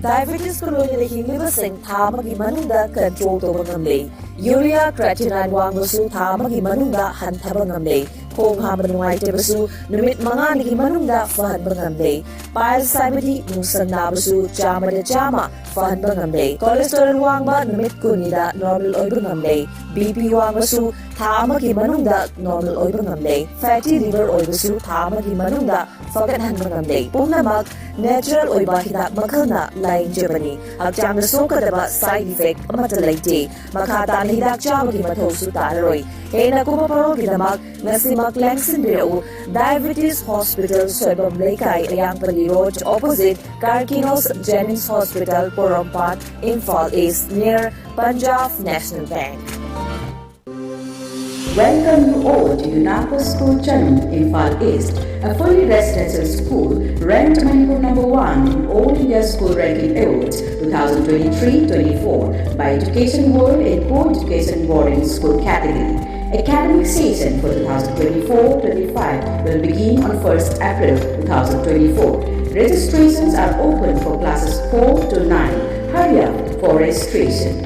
Diabetes ꯀ ꯂꯣꯏꯅꯅ ꯍꯤꯡꯂꯤꯕꯁꯤꯡ ꯊꯥ ꯑꯃꯒꯤ ꯃꯅꯨꯡꯗ control ꯇꯧꯕ ꯉꯝꯂꯦ꯫ Urea creatinine ꯋꯥꯡꯕꯁꯨ ꯊꯥ ꯑꯃꯒꯤ ꯃꯅꯨꯡꯗ ꯍꯟꯊꯕ ꯉꯝꯂꯦ꯫ ꯈꯣꯡ ꯍꯥꯝꯕ ꯅꯨꯡꯉꯥꯏꯇꯕꯁꯨ ꯅꯨꯃꯤꯠ ꯃꯉꯥꯅꯤꯒꯤ ꯃꯅꯨꯡꯗ ꯐꯍꯟꯕ ꯉꯝꯂꯦ꯫ Piles ꯍꯥꯏꯕꯗꯤ ꯅꯨꯡꯁꯪ ꯅꯥꯕꯁꯨ ꯆꯥꯝꯃꯗ ꯆꯥꯝꯃ ꯐꯍꯟꯕ ꯉꯝꯂꯦ꯫ Cholesterol ꯋꯥꯡꯕ ꯅꯨꯃꯤꯠ ꯀꯨꯟꯅꯤꯗ normal ꯑꯣꯏꯕ ꯉꯝꯂꯦ꯫ B P ꯋꯥꯡꯕꯁꯨ ꯊꯥ ꯑꯃꯒꯤ ꯃꯅꯨꯡꯗ ꯅꯣꯔꯃꯦꯜ ꯑꯣꯏꯕ ꯉꯝꯂꯦ꯫ ꯐꯦꯇꯤ ꯂꯤꯚꯔ ꯑꯣꯏꯕꯁꯨ ꯊꯥ ꯑꯃꯒꯤ ꯃꯅꯨꯡꯗ ꯐꯒꯠꯍꯟꯕ ꯉꯝꯂꯦ꯫ ꯄꯨꯝꯅꯃꯛ ꯅꯦꯆꯔꯦꯜ ꯑꯣꯏꯕ ꯍꯤꯗꯥꯛ ꯃꯈꯜꯅ ꯂꯥꯌꯦꯡꯖꯕꯅꯤ꯫ ꯍꯛꯆꯥꯡꯗ ꯁꯣꯛꯀꯗꯕ ꯁꯥꯏꯗ ꯏꯐꯦꯛ ꯑꯃꯠꯇ ꯂꯩꯇꯦ꯫ ꯃꯈꯥ ꯇꯥꯅ ꯍꯤꯗꯥꯛ ꯆꯥꯕꯒꯤ ꯃꯊꯧꯁꯨ ꯇꯥꯔꯔꯣꯏ꯫ ꯍꯦꯟꯅ ꯀꯨꯞꯄ ꯄꯥꯎꯒꯤꯗꯃꯛ ꯉꯁꯤꯃꯛ ꯂꯦꯡꯁꯤꯟꯕꯤꯔꯛꯎ꯫ Diabetes hospital, Soibam Leikai, Ayangpalli road, opposite Karkinos JNIMS hospital, Porompat, Imphal east, near Punjab national bank. Welcome you all to UNACO School Channel, Imphal East, a fully residential school ranked Manipur number one in All India School Ranking Awards two thousand twenty-three twenty-four by Education World in Co-Education Boarding School category. Academic session for two thousand twenty-four twenty-five will begin on first April two thousand twenty-four. Registrations are open for classes four to nine. Hurry up for registration.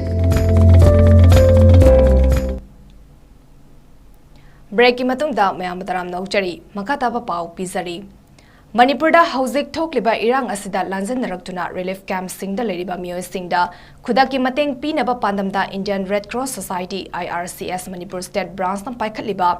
ꯕ꯭ꯔꯦꯛꯀꯤ ꯃꯇꯨꯡꯗ ꯃꯌꯥꯝꯕꯨ ꯇꯔꯥꯝꯅ ꯑꯣꯛꯆꯔꯤ꯫ ꯃꯈꯥ ꯇꯥꯕ ꯄꯥꯎ ꯄꯤꯖꯔꯤ꯫ ꯃꯅꯤꯄꯨꯔꯗ ꯍꯧꯖꯤꯛ ꯊꯣꯛꯂꯤꯕ ꯏꯔꯥꯡ ꯑꯁꯤꯗ ꯂꯥꯟꯖꯟꯅꯔꯛꯇꯨꯅ ꯔꯤꯂꯤꯐ ꯀꯦꯝꯞꯁꯤꯡꯗ ꯂꯩꯔꯤꯕ ꯃꯤꯑꯣꯏꯁꯤꯡꯗ ꯈꯨꯗꯛꯀꯤ ꯃꯇꯦꯡ ꯄꯤꯅꯕ ꯄꯥꯟꯗꯝꯗ Indian Red Cross Society, I R C S, Manipur state ꯕ꯭ꯔꯥꯟꯆꯅ ꯄꯥꯏꯈꯠꯂꯤꯕ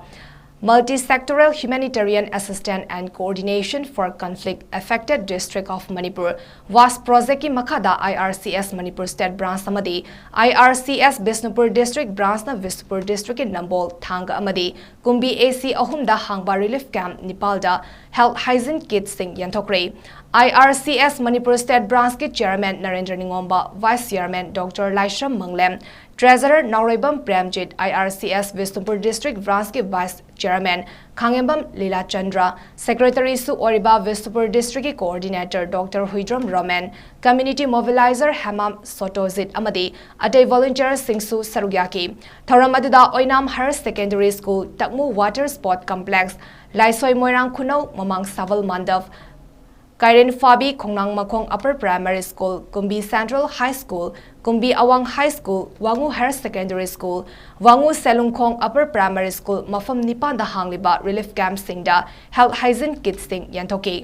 Multi-Sectoral Humanitarian Assistance and Coordination for Conflict Affected District of Manipur, ꯋꯥꯁ ꯄ꯭ꯔꯣꯖꯦꯛꯀꯤ ꯃꯈꯥꯗ I R C S Manipur state branch ꯑꯃꯗꯤ I R C S Bishnupur district ꯕ꯭ꯔꯥꯟꯆꯅ ꯕꯤꯁꯅꯨꯄꯨꯔ ꯗꯤꯁꯇ꯭ꯔꯤꯛꯀꯤ ꯅꯝꯕꯣꯜ, ꯊꯥꯡꯒ ꯑꯃꯗꯤ ꯀꯨꯝꯕꯤ A C ꯑꯍꯨꯝꯗ ꯍꯥꯡꯕ ꯔꯤꯂꯤꯐ ꯀꯦꯝꯞ ꯅꯤꯄꯥꯜꯗ ꯍꯦꯜꯊ ꯍꯥꯏꯖꯤꯟ ꯀꯤꯠꯁꯤꯡ ꯌꯦꯟꯊꯣꯛꯈ꯭ꯔꯦ꯫ I R C S Manipur state ꯕ꯭ꯔꯥꯟꯆꯀꯤ chairman Narendra Ningomba, vice chairman doctor Laishram Manglem, treasurer Naoreibam Premjit, I R C S Bishnupur district ꯕ꯭ꯔꯥꯟꯆꯀꯤ ꯚꯥꯏꯁ ꯆꯤꯌꯔꯃꯦꯟ ꯈꯥꯡꯉꯦꯝꯕꯝ ꯂꯤꯂꯥꯆꯟꯗ꯭ꯔ, ꯁꯦꯀ꯭ꯔꯦꯇꯔꯤꯁꯨ ꯑꯣꯏꯔꯤꯕ ꯕꯤꯁꯅꯨꯄꯨꯔ ꯗꯤꯁꯇ꯭ꯔꯤꯛꯀꯤ coordinator doctor Huidrom Romen, community mobiliser Hemam Sotojit ꯑꯃꯗꯤ ꯑꯇꯩ ꯚꯣꯂꯨꯟꯇꯤꯌꯔꯁꯤꯡꯁꯨ ꯁꯔꯨꯛ ꯌꯥꯈꯤ꯫ ꯊꯧꯔꯝ ꯑꯗꯨꯗ ꯑꯣꯏꯅꯥꯝ higher secondary school, Takmu water sport complex, Laisoi Moirang Khunou ꯃꯃꯥꯡ ꯁꯥꯕꯜ ꯃꯥꯟꯗꯞ, ꯀꯥꯏꯔꯦꯟ ꯐꯥꯕꯤ ꯈꯣꯡꯅꯥꯡ Makhong upper primary school, Kumbi central high school, Kumbi Awang high school, Wangoo higher secondary school, Wangoo Selungkhong upper primary school ꯃꯐꯝ ꯅꯤꯄꯥꯟꯗ ꯍꯥꯡꯂꯤꯕ ꯔꯤꯂꯤꯐ ꯀꯦꯝꯞꯁꯤꯡꯗ ꯍꯦꯜꯊ ꯍꯥꯏꯖꯤꯟ ꯀꯤꯠꯁꯤꯡ ꯌꯦꯟꯊꯣꯛꯈꯤ꯫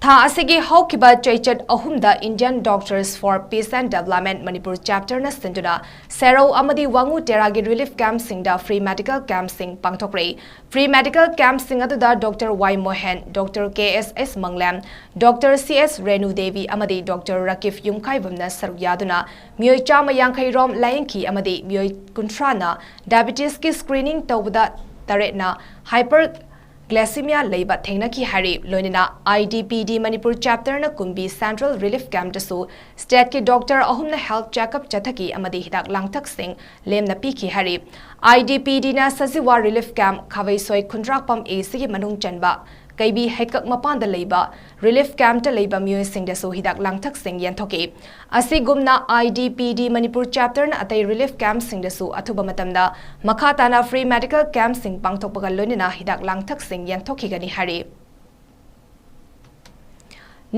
ꯊꯥ ꯑꯁꯤꯒꯤ ꯍꯧꯈꯤꯕ ꯆꯩꯆꯠ ꯑꯍꯨꯝꯗ Indian Doctors for Peace and Development Manipur Chapterꯅ ꯁꯤꯟꯗꯨꯅ ꯁꯦꯔꯧ ꯑꯃꯗꯤ ꯋꯥꯉꯨ ꯇꯦꯔꯥꯒꯤ relief campꯁꯤꯡꯗ free medical campꯁꯤꯡ ꯄꯥꯡꯊꯣꯛꯈ꯭ꯔꯦ꯫ Free medical campꯁꯤꯡ ꯑꯗꯨꯗ Doctor Y ꯃꯣꯍꯦꯟ, Doctor ꯀꯦ ꯑꯦꯁ ꯑꯦꯁ ꯃꯪꯂꯦꯝ, Doctor C S Renu Devi ꯑꯃꯗꯤ Doctor ꯔꯀꯤꯐ ꯌꯨꯝꯈꯥꯏꯕꯝꯅ ꯁꯔꯨꯛ ꯌꯥꯗꯨꯅ ꯃꯤꯑꯣꯏ ꯆꯥꯝꯃ ꯌꯥꯡꯈꯩ ꯔꯣꯝ ꯂꯥꯌꯦꯡꯈꯤ ꯑꯃꯗꯤ ꯃꯤꯑꯣꯏ ꯀꯨꯟꯊ꯭ꯔꯥꯅ diabetesꯀꯤ screening ꯇꯧꯕꯗ ꯇꯔꯦꯠꯅ hyperglycemia ꯂꯩꯕ ꯊꯦꯡꯅꯈꯤ ꯍꯥꯏꯔꯤ꯫ ꯂꯣꯏꯅꯅ IDPD Manipur Chapterꯅ ꯀꯨꯝꯕꯤ Central Relief Campꯇꯁꯨ stateꯀꯤ doctor ꯑꯍꯨꯝꯅ health checkup ꯆꯠꯊꯈꯤ ꯑꯃꯗꯤ ꯍꯤꯗꯥꯛ ꯂꯥꯡꯊꯛꯁꯤꯡ ꯂꯦꯝꯅ ꯄꯤꯈꯤ ꯍꯥꯏꯔꯤ꯫ IDPDꯅ ꯁꯖꯤꯋꯥ relief camp, ꯈꯥꯕꯩꯁꯣꯏ ꯈꯨꯟꯗ꯭ꯔꯥꯛꯄꯝ ACꯒꯤ ꯃꯅꯨꯡ ꯆꯟꯕ ꯀꯩꯕꯤ ꯍꯩꯀꯛ ꯃꯄꯥꯟꯗ ꯂꯩꯕ relief campꯇ ꯂꯩꯕ ꯃꯤꯑꯣꯏꯁꯤꯡꯗꯁꯨ ꯍꯤꯗꯥꯛ ꯂꯥꯡꯊꯛꯁꯤꯡ ꯌꯦꯟꯊꯣꯛꯈꯤ꯫ ꯑꯁꯤꯒꯨꯝꯅ IDPD Manipur Chapterꯅ ꯑꯇꯩ relief campꯁꯤꯡꯗꯁꯨ ꯑꯊꯨꯕ ꯃꯇꯝꯗ ꯃꯈꯥ ꯇꯥꯅ free medical campꯁꯤꯡ ꯄꯥꯡꯊꯣꯛꯄꯒ ꯂꯣꯏꯅꯅ ꯍꯤꯗꯥꯛ ꯂꯥꯡꯊꯛꯁꯤꯡ ꯌꯦꯟꯊꯣꯛꯈꯤꯒꯅꯤ ꯍꯥꯏꯔꯤ꯫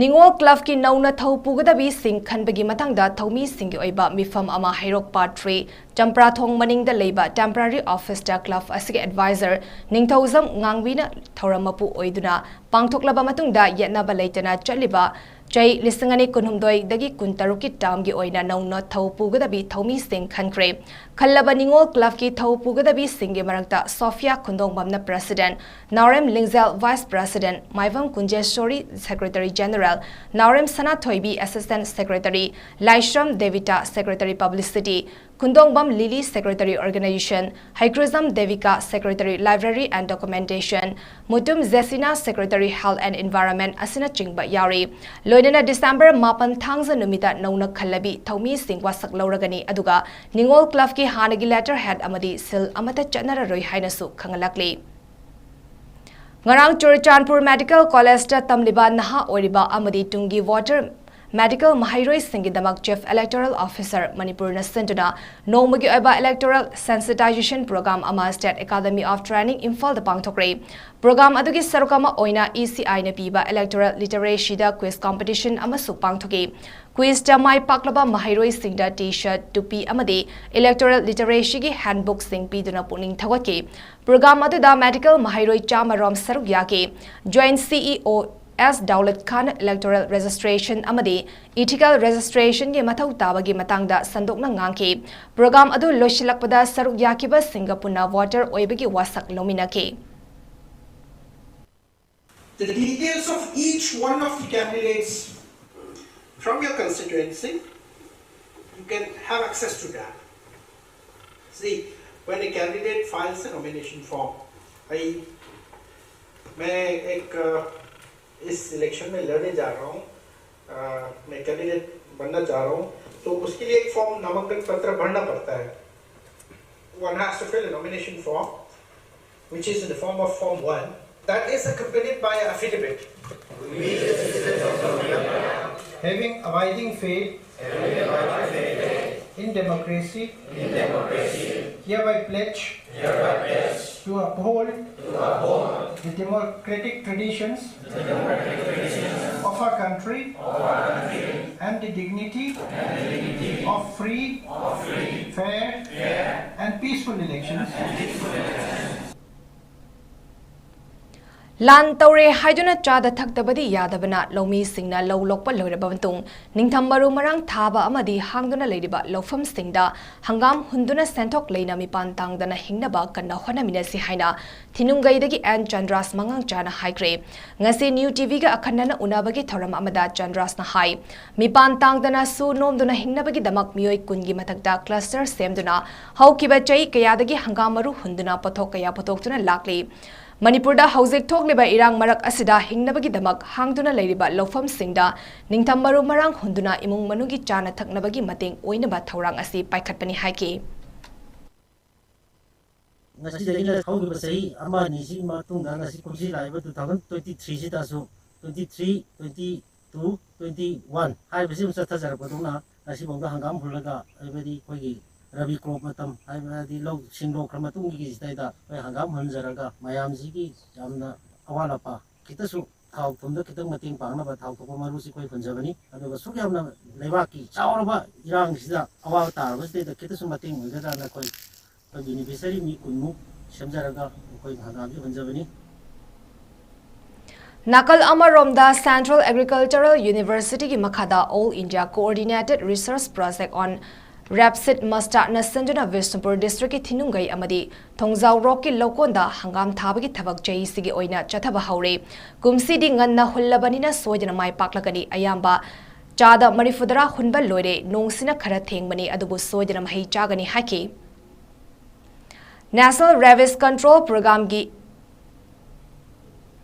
ꯅꯤꯉꯣꯜ clubꯀꯤ ꯅꯧꯅ ꯊꯧ ꯄꯨꯒꯗꯕꯤꯁꯤꯡ ꯈꯟꯕꯒꯤ ꯃꯇꯥꯡꯗ ꯊꯧꯃꯤꯁꯤꯡꯒꯤ ꯑꯣꯏꯕ ꯃꯤꯐꯝ ꯑꯃ ꯍꯩꯔꯣꯛ Part three ꯆꯝꯄ꯭ꯔꯥꯊꯣꯡ ꯃꯅꯤꯡꯗ ꯂꯩꯕ temporary officeꯇ club ꯑꯁꯤꯒꯤ advisor ꯅꯤꯡꯊꯧꯖꯝ ꯉꯥꯡꯕꯤꯅ ꯊꯧꯔꯝ ꯃꯄꯨ ꯑꯣꯏꯗꯨꯅ ꯄꯥꯡꯊꯣꯛꯂꯕ ꯃꯇꯨꯡꯗ, ꯌꯦꯠꯅꯕ ꯂꯩꯇꯅ ꯆꯠꯂꯤꯕ ꯆꯍꯤ ꯂꯤꯁꯤꯡ ꯑꯅꯤ ꯀꯨꯟꯍꯨꯝꯗꯣꯏꯗꯒꯤ ꯀꯨꯟꯇꯔꯨꯛꯀꯤ termꯒꯤ ꯑꯣꯏꯅ ꯅꯧꯅ ꯊꯧ ꯄꯨꯒꯗꯕꯤ ꯊꯧꯃꯤꯁꯤꯡ ꯈꯟꯈ꯭ꯔꯦ꯫ ꯈꯜꯂꯕ ꯅꯤꯉꯣꯜ clubꯀꯤ ꯊꯧ ꯄꯨꯒꯗꯕꯤꯁꯤꯡꯒꯤ ꯃꯔꯛꯇ Sophia ꯈꯨꯟꯗꯣꯡꯕꯝꯅ president, Naorem ꯂꯤꯡꯖꯦꯜ vice president, Maibam Kunjeshori secretary general, Naorem ꯁꯅꯥꯊꯣꯏꯕꯤ assistant secretary, Laishram ꯗꯦꯕꯤꯇꯥ secretary publicity, ꯈꯨꯟꯗꯣꯡꯕꯝ lily secretary organization, Heikrujam Debika secretary library and documentation, Mutum ꯖꯦꯁꯤꯅꯥ secretary health and environment ꯑꯁꯤꯅꯆꯤꯡꯕ ꯌꯥꯎꯔꯤ꯫ ꯂꯣꯏꯅꯅ December ꯃꯥꯄꯟ ꯊꯥꯡꯖ ꯅꯨꯃꯤꯠꯇ ꯅꯧꯅ ꯈꯜꯂꯕꯤ ꯊꯧꯃꯤꯁꯤꯡ ꯋꯥꯁꯛ ꯂꯧꯔꯒꯅꯤ, ꯑꯗꯨꯒ ꯅꯤꯉꯣꯜ clubꯀꯤ ꯍꯥꯟꯅꯒꯤ letterhead ꯑꯃꯗꯤ seal ꯑꯃꯠꯇ ꯆꯠꯅꯔꯔꯣꯏ ꯍꯥꯏꯅꯁꯨ ꯈꯪꯍꯜꯂꯛꯂꯤ꯫ ꯉꯔꯥꯡ ꯆꯨꯔꯆꯥꯟꯄꯨꯔ Medical Collegeꯇ ꯇꯝꯂꯤꯕ ꯅꯍꯥ ꯑꯣꯏꯔꯤꯕ ꯑꯃꯗꯤ ꯇꯨꯡꯒꯤ voter medical ꯃꯍꯩꯔꯣꯏꯁꯤꯡꯒꯤꯗꯃꯛ Chief Electoral Officer ꯃꯅꯤꯄꯨꯔꯅ ꯁꯤꯟꯗꯨꯅ ꯅꯣꯡꯃꯒꯤ ꯑꯣꯏꯕ electoral sensitization program ꯑꯃ State Academy of Training ꯏꯝꯐꯥꯜꯗ ꯄꯥꯡꯊꯣꯛꯈ꯭ꯔꯦ꯫ Program ꯑꯗꯨꯒꯤ ꯁꯔꯨꯛ ꯑꯃ ꯑꯣꯏꯅ ECIꯅ ꯄꯤꯕ electoral literacyꯗ quiz competition ꯑꯃꯁꯨ ꯄꯥꯡꯊꯣꯛꯈꯤ꯫ Quizꯇ ꯃꯥꯏ ꯄꯥꯛꯂꯕ ꯃꯍꯩꯔꯣꯏꯁꯤꯡꯗ T-shirt, ꯇꯨꯄꯤ ꯑꯃꯗꯤ electoral literacyꯒꯤ handbookꯁꯤꯡ ꯄꯤꯗꯨꯅ ꯄꯨꯛꯅꯤꯡ ꯊꯧꯒꯠꯈꯤ꯫ Program ꯑꯗꯨꯗ medical ꯃꯍꯩꯔꯣꯏ ꯆꯥꯝꯃ ꯔꯣꯝ ꯁꯔꯨꯛ ꯌꯥꯈꯤ꯫ Joint CEO ꯑꯦꯁ ꯗꯧꯂꯠ ꯈꯥꯟ electoral registration ꯑꯃꯗꯤ ethical registrationꯒꯤ ꯃꯊꯧ ꯇꯥꯕꯒꯤ ꯃꯇꯥꯡꯗ ꯁꯟꯗꯣꯛꯅ ꯉꯥꯡꯈꯤ꯫ ꯄ꯭ꯔꯣꯒ꯭ꯔꯥꯝ ꯑꯗꯨ ꯂꯣꯏꯁꯤꯜꯂꯛꯄꯗ ꯁꯔꯨꯛ ꯌꯥꯈꯤꯕꯁꯤꯡꯒ ꯄꯨꯟꯅ voter ꯑꯣꯏꯕꯒꯤ ꯋꯥꯁꯛ ꯂꯧꯃꯤꯟꯅꯈꯤ꯫ The details of each one of the candidates from your constituency, you can have access to that. See, when a candidate files a nomination form, I, मैं एक इस इलेक्शन में लड़ने जा रहा हूँ, मैं कैंडिडेट बनना चाह रहा हूँ, तो उसके लिए एक फॉर्म, नामांकन पत्र भरना पड़ता है। One has to fill a nomination form, which is in the form of Form one. That is accompanied by an affidavit. Having abiding faith in democracy, hereby pledge to uphold the democratic traditions of our country and the dignity of free, fair, and peaceful elections. ꯂꯥꯟ ꯇꯧꯔꯦ ꯍꯥꯏꯗꯨꯅ ꯆꯥꯗ ꯊꯛꯇꯕꯗꯤ ꯌꯥꯗꯕꯅ ꯂꯧꯃꯤꯁꯤꯡꯅ ꯂꯧ ꯂꯣꯛꯄ ꯂꯣꯏꯔꯕ ꯃꯇꯨꯡ ꯅꯤꯡꯊꯝ ꯃꯔꯨ ꯃꯔꯥꯡ ꯊꯥꯕ ꯑꯃꯗꯤ ꯍꯥꯡꯗꯨꯅ ꯂꯩꯔꯤꯕ ꯂꯧꯐꯝꯁꯤꯡꯗ ꯍꯪꯒꯥꯝ ꯍꯨꯟꯗꯨꯅ ꯁꯦꯟꯊꯣꯛ ꯂꯩꯅ ꯃꯤꯄꯥꯟ ꯇꯥꯡꯗꯅ ꯍꯤꯡꯅꯕ ꯀꯟꯅ ꯍꯣꯠꯅꯃꯤꯟꯅꯁꯤ ꯍꯥꯏꯅ ꯊꯤꯅꯨꯡꯒꯩꯗꯒꯤ ꯑꯦꯟ ꯆꯟꯗ꯭ꯔꯥꯁ ꯃꯉꯥꯡꯆꯥꯅ ꯍꯥꯏꯈ꯭ꯔꯦ꯫ ꯉꯁꯤ ꯅ꯭ꯌꯨ ꯇꯤꯚꯤꯒ ꯑꯈꯟꯅꯅ ꯎꯅꯕꯒꯤ ꯊꯧꯔꯝ ꯑꯃꯗ ꯆꯟꯗ꯭ꯔꯥꯁꯅ ꯍꯥꯏ, ꯃꯤꯄꯥꯟ ꯇꯥꯡꯗꯅ ꯁꯨ ꯅꯣꯝꯗꯨꯅ ꯍꯤꯡꯅꯕꯒꯤꯗꯃꯛ ꯃꯤꯑꯣꯏ ꯀꯨꯟꯒꯤ ꯃꯊꯛꯇ cluster ꯁꯦꯝꯗꯨꯅ ꯍꯧꯈꯤꯕ ꯆꯍꯤ ꯀꯌꯥꯗꯒꯤ ꯍꯪꯒꯥꯝ ꯃꯔꯨ ꯍꯨꯟꯗꯨꯅ ꯄꯣꯠꯊꯣꯛ ꯀꯌꯥ ꯄꯨꯊꯣꯛꯇꯨꯅ ꯂꯥꯛꯂꯤ꯫ ꯃꯅꯤꯄꯨꯔꯗ ꯍꯧꯖꯤꯛ ꯊꯣꯛꯂꯤꯕ ꯏꯔꯥꯡ ꯃꯔꯛ ꯑꯁꯤꯗ ꯍꯤꯡꯅꯕꯒꯤꯗꯃꯛ ꯍꯥꯡꯗꯨꯅ ꯂꯩꯔꯤꯕ ꯂꯧꯐꯝꯁꯤꯡꯗ ꯅꯤꯡꯊꯝ ꯃꯔꯨ ꯃꯔꯥꯡ ꯍꯨꯟꯗꯨꯅ ꯏꯃꯨꯡ ꯃꯅꯨꯡꯒꯤ ꯆꯥꯅ ꯊꯛꯅꯕꯒꯤ ꯃꯇꯦꯡ ꯑꯣꯏꯅꯕ ꯊꯧꯔꯥꯡ ꯑꯁꯤ ꯄꯥꯏꯈꯠꯄꯅꯤ ꯍꯥꯏꯈꯤ꯫ ꯉꯁꯤꯗꯒꯤꯅ ꯍꯧꯈꯤꯕ ꯆꯍꯤ ꯑꯃ ꯑꯅꯤꯁꯤꯒꯤ ꯃꯇꯨꯡꯗ ꯉꯁꯤ ꯀꯨꯝꯁꯤ ꯂꯥꯛꯏꯕ two thousand twenty three ꯁꯤꯗꯁꯨ twenty three, twenty two, twenty one ꯍꯥꯏꯔꯤꯕꯁꯤ ꯑꯗꯨꯝ ꯆꯠꯊꯖꯔꯛꯄꯗꯧꯅ ꯉꯁꯤꯐꯥꯎꯗ ꯍꯪꯒꯥꯝ ꯍꯨꯜꯂꯒ ꯍꯥꯏꯕꯗꯤ ꯑꯩꯈꯣꯏꯒꯤ ꯔꯕꯤ ꯀ꯭ꯔꯣꯞ ꯃꯇꯝ ꯍꯥꯏꯕꯗꯤ ꯂꯧ ꯁꯤꯡ ꯂꯣꯛꯈ꯭ꯔ ꯃꯇꯨꯡꯒꯤ ꯁꯤꯗꯩꯗ ꯑꯩꯈꯣꯏ ꯍꯪꯒꯥꯝ ꯍꯨꯟꯖꯔꯒ ꯃꯌꯥꯝꯁꯤꯒꯤ ꯌꯥꯝꯅ ꯑꯋꯥꯠ ꯑꯄꯥ ꯈꯤꯇꯁꯨ ꯊꯥꯎ ꯊꯨꯝꯗ ꯈꯤꯇꯪ ꯃꯇꯦꯡ ꯄꯥꯡꯅꯕ ꯊꯥꯎ ꯊꯣꯛꯄ ꯃꯔꯨꯁꯤ ꯑꯩꯈꯣꯏ ꯍꯨꯟꯖꯕꯅꯤ꯫ ꯑꯗꯨꯒ ꯁꯨꯛ ꯌꯥꯝꯅ ꯂꯩꯕꯥꯛꯀꯤ ꯆꯥꯎꯔꯕ ꯏꯔꯥꯡꯁꯤꯗ ꯑꯋꯥꯕ ꯇꯥꯔꯕꯁꯤꯗꯩꯗ ꯈꯤꯇꯁꯨ ꯃꯇꯦꯡ ꯑꯣꯏꯒꯗ꯭ꯔꯥꯅ ꯑꯩꯈꯣꯏ ꯑꯩꯈꯣꯏ ꯕꯦꯅꯤꯐꯤꯁꯔꯤ ꯃꯤ ꯀꯨꯟꯃꯨꯛ ꯁꯦꯝꯖꯔꯒ ꯑꯩꯈꯣꯏ ꯍꯪꯒꯥꯝꯁꯤ ꯍꯨꯟꯖꯕꯅꯤ꯫ ꯅꯥꯀꯜ ꯑꯃꯔꯣꯝꯗ, Central Agricultural University ꯒꯤ ꯃꯈꯥꯗ All India Coordinated Research Project on Rapeseed Mustard ꯅ ꯁꯤꯟꯗꯨꯅ ꯕꯤꯁꯅꯨꯄꯨꯔ district ꯀꯤ ꯊꯤꯅꯨꯡꯒꯩ ꯑꯃꯗꯤ ꯊꯣꯡꯖꯥꯎꯔꯣꯛꯀꯤ ꯂꯧꯀꯣꯟꯗ ꯍꯪꯒꯥꯝ ꯊꯥꯕꯒꯤ ꯊꯕꯛ ꯆꯍꯤꯁꯤꯒꯤ ꯑꯣꯏꯅ ꯆꯠꯊꯕ ꯍꯧꯔꯦ꯫ ꯀꯨꯝꯁꯤꯗꯤ ꯉꯟꯅ ꯍꯨꯜꯂꯕꯅꯤꯅ ꯁꯣꯏꯗꯅ ꯃꯥꯏ ꯄꯥꯛꯂꯒꯅꯤ꯫ ꯑꯌꯥꯝꯕ ꯆꯥꯗ ꯃꯔꯤꯐꯨꯇꯔꯥ ꯍꯨꯟꯕ ꯂꯣꯏꯔꯦ꯫ ꯅꯣꯡꯁꯤꯅ ꯈꯔ ꯊꯦꯡꯕꯅꯤ, ꯑꯗꯨꯕꯨ ꯁꯣꯏꯗꯅ ꯃꯍꯩ ꯆꯥꯒꯅꯤ ꯍꯥꯏꯈꯤ꯫ National Rabies Control Program ꯒꯤ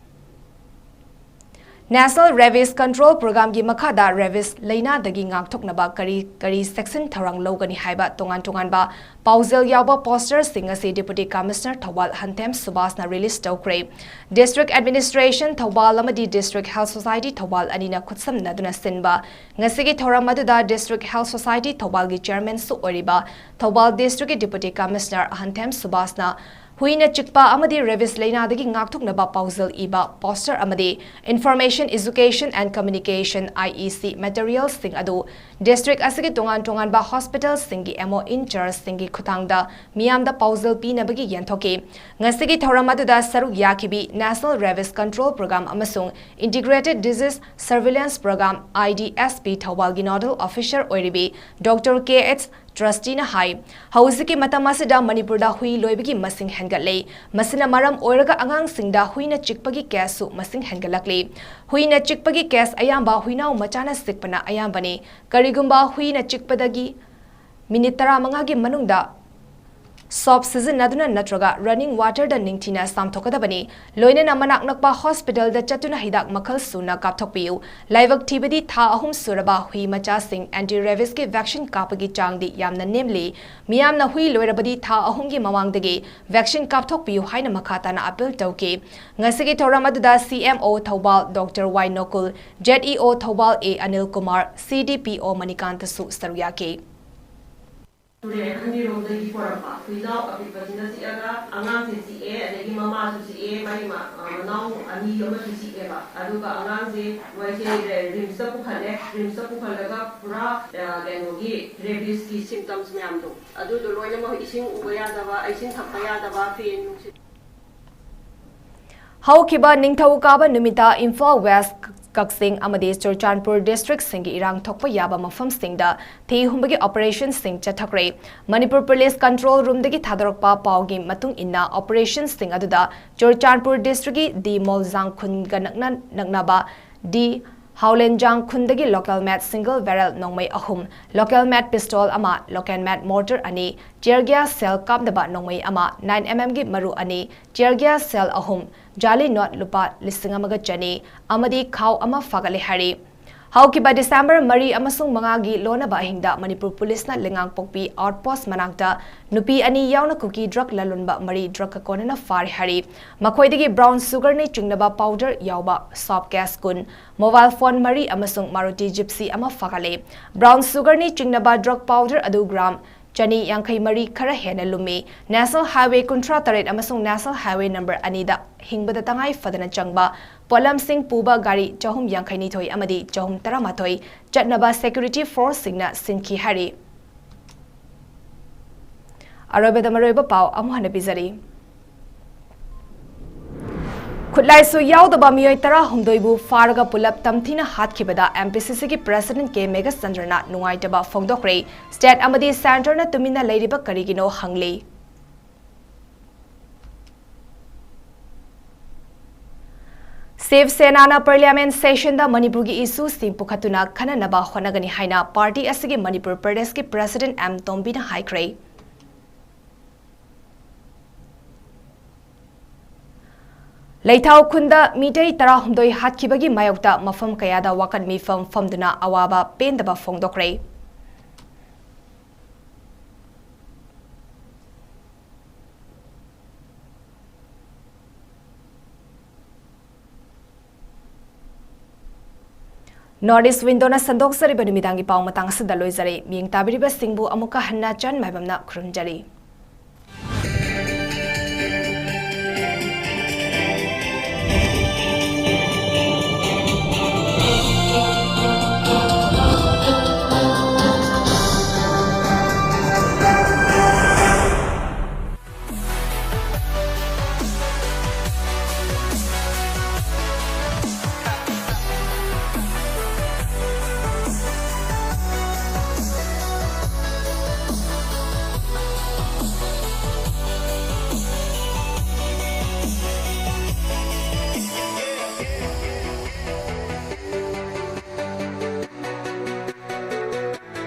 National Rabies Control Program ꯒꯤ ꯃꯈꯥꯗ rabies ꯂꯩꯅꯥꯗꯒꯤ ꯉꯥꯛꯊꯣꯛꯅꯕ ꯀꯔꯤ ꯀꯔꯤ ꯆꯦꯛꯁꯤꯟ ꯊꯧꯔꯥꯡ ꯂꯧꯒꯅꯤ ꯍꯥꯏꯕ ꯇꯣꯉꯥꯟ ꯇꯣꯉꯥꯟꯕ ꯄꯥꯎꯖꯦꯜ ꯌꯥꯎꯕ poster ꯁꯤꯡ ꯑꯁꯤ Deputy Commissioner ꯊꯧꯕꯥꯜ ꯍꯟꯊꯦꯝ ꯁꯨꯕꯥꯁꯅ release ꯇꯧꯈ꯭ꯔꯦ꯫ District Administration ꯊꯧꯕꯥꯜ ꯑꯃꯗꯤ District Health Society ꯊꯧꯕꯥꯜ ꯑꯅꯤꯅ ꯈꯨꯠꯁꯝꯅꯗꯨꯅ ꯁꯤꯟꯕ ꯉꯁꯤꯒꯤ ꯊꯧꯔꯝ ꯑꯗꯨꯗ District Health Society ꯊꯧꯕꯥꯜꯒꯤ chairman ꯁꯨ ꯑꯣꯏꯔꯤꯕ ꯊꯧꯕꯥꯜ district ꯀꯤ Deputy Commissioner ꯍꯟꯊꯦꯝ ꯁꯨꯕꯥꯁꯅ ꯍꯨꯏꯅ ꯆꯤꯛꯄ ꯑꯃꯗꯤ rabies ꯂꯩꯅꯥꯗꯒꯤ ꯉꯥꯛꯊꯣꯛꯅꯕ ꯄꯥꯎꯖꯦꯜ ꯏꯕ poster ꯑꯃꯗꯤ Information, Education and Communication, I E C, material ꯁꯤꯡ ꯑꯗꯨ district ꯑꯁꯤꯒꯤ ꯇꯣꯉꯥꯟ ꯇꯣꯉꯥꯟꯕ hospital ꯁꯤꯡꯒꯤ M O in charge ꯁꯤꯡꯒꯤ ꯈꯨꯠꯊꯥꯡꯗ ꯃꯤꯌꯥꯝꯗ ꯄꯥꯎꯖꯦꯜ ꯄꯤꯅꯕꯒꯤ ꯌꯦꯟꯊꯣꯛꯈꯤ꯫ ꯉꯁꯤꯒꯤ ꯊꯧꯔꯝ ꯑꯗꯨꯗ ꯁꯔꯨꯛ ꯌꯥꯈꯤꯕꯤ National Rabies Control Program ꯑꯃꯁꯨꯡ Integrated Disease Surveillance Program, I D S P, ꯊꯧꯕꯥꯜꯒꯤ nodal officer ꯑꯣꯏꯔꯤꯕꯤ Doctor K H Trustee ꯅ ꯍꯥꯏ, ꯍꯧꯖꯤꯛꯀꯤ ꯃꯇꯝ ꯑꯁꯤꯗ ꯃꯅꯤꯄꯨꯔꯗ ꯍꯨꯏ ꯂꯣꯏꯕꯒꯤ ꯃꯁꯤꯡ ꯍꯦꯟꯒꯠꯂꯦ꯫ ꯃꯁꯤꯅ ꯃꯔꯝ ꯑꯣꯏꯔꯒ ꯑꯉꯥꯡꯁꯤꯡꯗ ꯍꯨꯏꯅ ꯆꯤꯛꯄꯒꯤ case ꯁꯨ ꯃꯁꯤꯡ ꯍꯦꯟꯒꯠꯂꯛꯂꯤ꯫ ꯍꯨꯏꯅ ꯆꯤꯛꯄꯒꯤ case ꯑꯌꯥꯝꯕ ꯍꯨꯏꯅꯥꯎ ꯃꯆꯥꯅ ꯆꯤꯛꯄꯅ ꯑꯌꯥꯝꯕꯅꯤ꯫ ꯀꯔꯤꯒꯨꯝꯕ ꯍꯨꯏꯅ ꯆꯤꯛꯄꯗꯒꯤ minute ꯇꯔꯥꯃꯉꯥꯒꯤ ꯃꯅꯨꯡꯗ soap ꯁꯤꯖꯤꯟꯅꯗꯨꯅ ꯅꯠꯇ꯭ꯔꯒ running water ꯗ ꯅꯤꯡꯊꯤꯅ ꯆꯥꯝꯊꯣꯛꯀꯗꯕꯅꯤ꯫ ꯂꯣꯏꯅꯅ ꯃꯅꯥꯛ ꯅꯛꯄ hospital ꯗ ꯆꯠꯇꯨꯅ ꯍꯤꯗꯥꯛ ꯃꯈꯜ ꯁꯨꯅ ꯀꯥꯞꯊꯣꯛꯄꯤꯌꯨ꯫ ꯂꯥꯏꯕꯛ ꯊꯤꯕꯗꯤ ꯊꯥ ꯑꯍꯨꯝ ꯁꯨꯔꯕ ꯍꯨꯏ ꯃꯆꯥꯁꯤꯡ anti rabies ꯀꯤ vaccine ꯀꯥꯞꯄꯒꯤ ꯆꯥꯡꯗꯤ ꯌꯥꯝꯅ ꯅꯦꯝꯂꯤ꯫ ꯃꯤꯌꯥꯝꯅ ꯍꯨꯏ ꯂꯣꯏꯔꯕꯗꯤ ꯊꯥ ꯑꯍꯨꯝꯒꯤ ꯃꯃꯥꯡꯗꯒꯤ vaccine ꯀꯥꯞꯊꯣꯛꯄꯤꯌꯨ ꯍꯥꯏꯅ ꯃꯈꯥ ꯇꯥꯅ appeal ꯇꯧꯈꯤ꯫ ꯉꯁꯤꯒꯤ ꯊꯧꯔꯝ ꯑꯗꯨꯗ C M O Thoubal Doctor Y ꯅꯣꯀꯨꯜ, Z E O Thoubal A Anil Kumar, C D P O ꯃꯅꯤꯀꯥꯟꯇꯁꯨ ꯁꯔꯨꯛ ꯌꯥꯈꯤ꯫ ꯇꯨꯔꯦꯜ ꯑꯅꯤꯔꯣꯝꯗꯒꯤ ꯄꯣꯔꯛꯄ ꯍꯨꯏꯅꯥꯎ ꯑꯄꯤꯛꯄꯁꯤꯅ ꯆꯤꯛꯑꯒ ꯑꯉꯥꯡꯁꯦ ꯆꯤꯛꯑꯦ, ꯑꯗꯒꯤ ꯃꯃꯥꯁꯨ ꯆꯤꯛꯑꯦ, ꯃꯥꯒꯤ ꯃ-, ꯑ, ꯃꯅꯥꯎ ꯑꯅꯤ ꯑꯃꯁꯨ ꯆꯤꯛꯑꯦꯕ꯫ ꯑꯗꯨꯒ ꯑꯉꯥꯡꯁꯦ ꯃꯣꯏꯁꯦ ꯔꯤꯝꯁꯇ ꯄꯨꯈꯠꯂꯦ꯫ ꯔꯤꯝꯁꯇ ꯄꯨꯈꯠꯂꯒ ꯄꯨꯔꯥ, ꯑ, ꯀꯩꯅꯣꯒꯤ rabies ꯀꯤ symptoms ꯃꯌꯥꯝꯗꯣ, ꯑꯗꯨꯗꯣ ꯂꯣꯏꯅꯃꯛ, ꯏꯁꯤꯡ ꯎꯕ ꯌꯥꯗꯕ, ꯏꯁꯤꯡ ꯊꯛꯄ ꯌꯥꯗꯕ, ꯐꯦꯟ ꯅꯨꯡꯁꯤꯠ꯫ ꯍꯧꯈꯤꯕ ꯅꯤꯡꯊꯧꯀꯥꯕ ꯅꯨꯃꯤꯠꯇ ꯏꯝꯐꯥꯜ ꯋꯦꯁ, ꯀꯛꯆꯤꯡ ꯑꯃꯗꯤ ꯆꯨꯔꯆꯥꯟꯄꯨꯔ ꯗꯤꯁꯇ꯭ꯔꯤꯛꯁꯤꯡꯒꯤ ꯏꯔꯥꯡ ꯊꯣꯛꯄ ꯌꯥꯕ ꯃꯐꯝꯁꯤꯡꯗ ꯊꯤ ꯍꯨꯝꯕꯒꯤ ꯑꯣꯄꯔꯦꯁꯟꯁꯤꯡ ꯆꯠꯊꯈ꯭ꯔꯦ꯫ ꯃꯅꯤꯄꯨꯔ ꯄꯨꯂꯤꯁ ꯀꯟꯇ꯭ꯔꯣꯜ ꯔꯨꯝꯗꯒꯤ ꯊꯥꯗꯣꯔꯛꯄ ꯄꯥꯎꯒꯤ ꯃꯇꯨꯡ ꯏꯟꯅ, ꯑꯣꯄꯔꯦꯁꯟꯁꯤꯡ ꯑꯗꯨꯗ ꯆꯨꯔꯆꯥꯟꯄꯨꯔ ꯗꯤꯁꯇ꯭ꯔꯤꯛꯀꯤ ꯗꯤ ꯃꯣꯜꯖꯥꯡ ꯈꯨꯟꯒ ꯅꯛꯅ ꯅꯛꯅꯕ ꯗꯤ ꯍꯥꯎꯂꯦꯟꯖꯥꯡ ꯈꯨꯟꯗꯒꯤ ꯂꯣꯀꯦꯜ ꯃꯦꯠ ꯁꯤꯡꯒꯜ ꯕꯦꯔꯦꯜ ꯅꯣꯡꯃꯩ ꯑꯍꯨꯝ, ꯂꯣꯀꯦꯜ ꯃꯦꯠ ꯄꯤꯁꯇꯣꯜ ꯑꯃ, ꯂꯣꯀꯦꯜ ꯃꯦꯠ ꯃꯣꯔꯇꯔ ꯑꯅꯤ, ꯇꯤꯌꯔ ꯒ꯭ꯌꯥꯁ ꯁꯦꯜ ꯀꯥꯞꯅꯕ ꯅꯣꯡꯃꯩ ꯑꯃ, ꯅꯥꯏꯟ ꯑꯦꯝ ꯑꯦꯝꯒꯤ ꯃꯔꯨ ꯑꯅꯤ, ꯇꯤꯌꯔ ꯒ꯭ꯌꯥꯁ ꯁꯦꯜ ꯑꯍꯨꯝ, ꯖꯥꯂꯤ ꯅꯣꯠ ꯂꯨꯄꯥ ꯂꯤꯁꯤꯡ ꯑꯃꯒ ꯆꯅꯤ ꯑꯃꯗꯤ ꯈꯥꯎ ꯑꯃ ꯐꯥꯒꯠꯂꯦ ꯍꯥꯏꯔꯤ꯫ ꯍꯧꯈꯤꯕ ꯗꯤꯁꯦꯝꯕꯔ ꯃꯔꯤ ꯑꯃꯁꯨꯡ ꯃꯉꯥꯒꯤ ꯂꯣꯟꯅꯕ ꯑꯍꯤꯡꯗ ꯃꯅꯤꯄꯨꯔ ꯄꯨꯂꯤꯁꯅ ꯂꯩꯉꯥꯡꯄꯣꯛꯄꯤ ꯑꯥꯎꯠꯄꯣꯁꯠ ꯃꯅꯥꯛꯇ ꯅꯨꯄꯤ ꯑꯅꯤ ꯌꯥꯎꯅ ꯀꯨꯀꯤ ꯗ꯭ꯔꯒ ꯂꯂꯣꯟꯕ ꯃꯔꯤ ꯗ꯭ꯔꯒꯀ ꯀꯣꯟꯅꯅ ꯐꯥꯔꯦ ꯍꯥꯏꯔꯤ꯫ ꯃꯈꯣꯏꯗꯒꯤ ꯕ꯭ꯔꯥꯎꯟ ꯁꯨꯒꯔꯅꯤ ꯆꯤꯡꯅꯕ ꯄꯥꯎꯗꯔ ꯌꯥꯎꯕ ꯁꯣꯞ ꯀꯦꯁ ꯀꯨꯟ, ꯃꯣꯕꯥꯏꯜ ꯐꯣꯟ ꯃꯔꯤ ꯑꯃꯁꯨꯡ ꯃꯥꯔꯨꯇꯤ ꯖꯤꯞꯁꯤ ꯑꯃ ꯐꯥꯒꯠꯂꯦ꯫ ꯕ꯭ꯔꯥꯎꯟ ꯁꯨꯒꯔꯅꯤ ꯆꯤꯡꯅꯕ ꯗ꯭ꯔꯒ ꯄꯥꯎꯗꯔ ꯑꯗꯨ ꯒ꯭ꯔꯥꯝ ꯆꯅꯤ ꯌꯥꯡꯈꯩ ꯃꯔꯤ ꯈꯔ ꯍꯦꯟꯅ ꯂꯨꯝꯃꯤ꯫ ꯅꯦꯁꯅꯦꯜ ꯍꯥꯏꯋꯦ ꯀꯨꯟꯊ꯭ꯔꯥ ꯇꯔꯦꯠ ꯑꯃꯁꯨꯡ ꯅꯦꯁꯅꯦꯜ ꯍꯥꯏꯋꯦ ꯅꯝꯕꯔ ꯑꯅꯤꯗ ꯍꯤꯡꯕꯗ ꯇꯉꯥꯏ ꯐꯗꯅ ꯆꯪꯕ ꯄꯣꯠꯂꯝꯁꯤꯡ ꯄꯨꯕ ꯒꯥꯔꯤ ꯆꯍꯨꯝ ꯌꯥꯡꯈꯩ ꯅꯤꯊꯣꯏ ꯑꯃꯗꯤ ꯆꯍꯨꯝ ꯇꯔꯥꯃꯥꯊꯣꯏ ꯆꯠꯅꯕ ꯁꯦꯀ꯭ꯌꯨꯔꯤꯇꯤ ꯐꯣꯔꯁꯁꯤꯡꯅ ꯁꯤꯟꯈꯤ ꯍꯥꯏꯔꯤ꯫ ꯑꯔꯣꯏꯕꯗ ꯃꯔꯨꯑꯣꯏꯕ ꯄꯥꯎ ꯑꯃꯨꯛ ꯍꯟꯅ ꯄꯤꯖꯔꯤ꯫ ꯈꯨꯠꯂꯥꯏꯁꯨ ꯌꯥꯎꯗꯕ ꯃꯤꯑꯣꯏ ꯇꯔꯥꯍꯨꯝꯗꯣꯏꯕꯨ ꯐꯥꯔꯒ ꯄꯨꯂꯞ ꯇꯝꯊꯤꯅ ꯍꯥꯠꯈꯤꯕꯗ ꯑꯦꯝ ꯄꯤ ꯁꯤ ꯁꯤꯒꯤ ꯄ꯭ꯔꯦꯁꯤꯗꯦꯟꯠ ꯀꯦ ꯃꯦꯘꯆꯟꯗ꯭ꯔꯅ ꯅꯨꯡꯉꯥꯏꯇꯕ ꯐꯣꯡꯗꯣꯛꯈ꯭ꯔꯦ꯫ ꯁ꯭ꯇꯦꯠ ꯑꯃꯗꯤ ꯁꯦꯟꯇꯔꯅ ꯇꯨꯃꯤꯟꯅ ꯂꯩꯔꯤꯕ ꯀꯔꯤꯒꯤꯅꯣ ꯍꯪꯂꯤ꯫ ꯁꯤꯕ ꯁꯦꯅꯥꯅ ꯄꯥꯔꯂꯤꯌꯥꯃꯦꯟꯠ ꯁꯦꯁꯟꯗ ꯃꯅꯤꯄꯨꯔꯒꯤ ꯏꯁꯨꯁꯤꯡ ꯄꯨꯈꯠꯇꯨꯅ ꯈꯟꯅꯅꯕ ꯍꯣꯠꯅꯒꯅꯤ ꯍꯥꯏꯅ ꯄꯥꯔꯇꯤ ꯑꯁꯤꯒꯤ ꯃꯅꯤꯄꯨꯔ ꯄ꯭ꯔꯗꯦꯁꯀꯤ ꯄ꯭ꯔꯦꯁꯤꯗꯦꯟꯠ ꯑꯦꯝ ꯇꯣꯝꯕꯤꯅ ꯍꯥꯏꯈ꯭ꯔꯦ꯫ ꯂꯩꯊꯥꯎ ꯈꯨꯟꯗ ꯃꯤꯇꯩ ꯇꯔꯥꯍꯨꯝꯗꯣꯏ ꯍꯥꯠꯈꯤꯕꯒꯤ ꯃꯥꯌꯣꯛꯇ ꯃꯐꯝ ꯀꯌꯥꯗ ꯋꯥꯀꯠ ꯃꯤꯐꯝ ꯐꯝꯗꯨꯅ ꯑꯋꯥꯕ ꯄꯦꯟꯗꯕ ꯐꯣꯡꯗꯣꯛꯈ꯭ꯔꯦ꯫ ꯅꯣꯔꯠ ꯏꯁ ꯋꯤꯟꯗꯣꯅ ꯁꯟꯗꯣꯛꯆꯔꯤꯕ ꯅꯨꯃꯤꯗꯥꯡꯒꯤ ꯄꯥꯎ ꯃꯇꯥꯡ ꯑꯁꯤꯗ ꯂꯣꯏꯖꯔꯦ꯫ ꯃꯤꯠꯌꯦꯡ ꯇꯥꯕꯤꯔꯤꯕꯁꯤꯡꯕꯨ ꯑꯃꯨꯛꯀ ꯍꯟꯅ ꯆꯟ ꯃꯥꯏꯕꯝꯅ ꯈꯨꯔꯨꯝꯖꯔꯤ꯫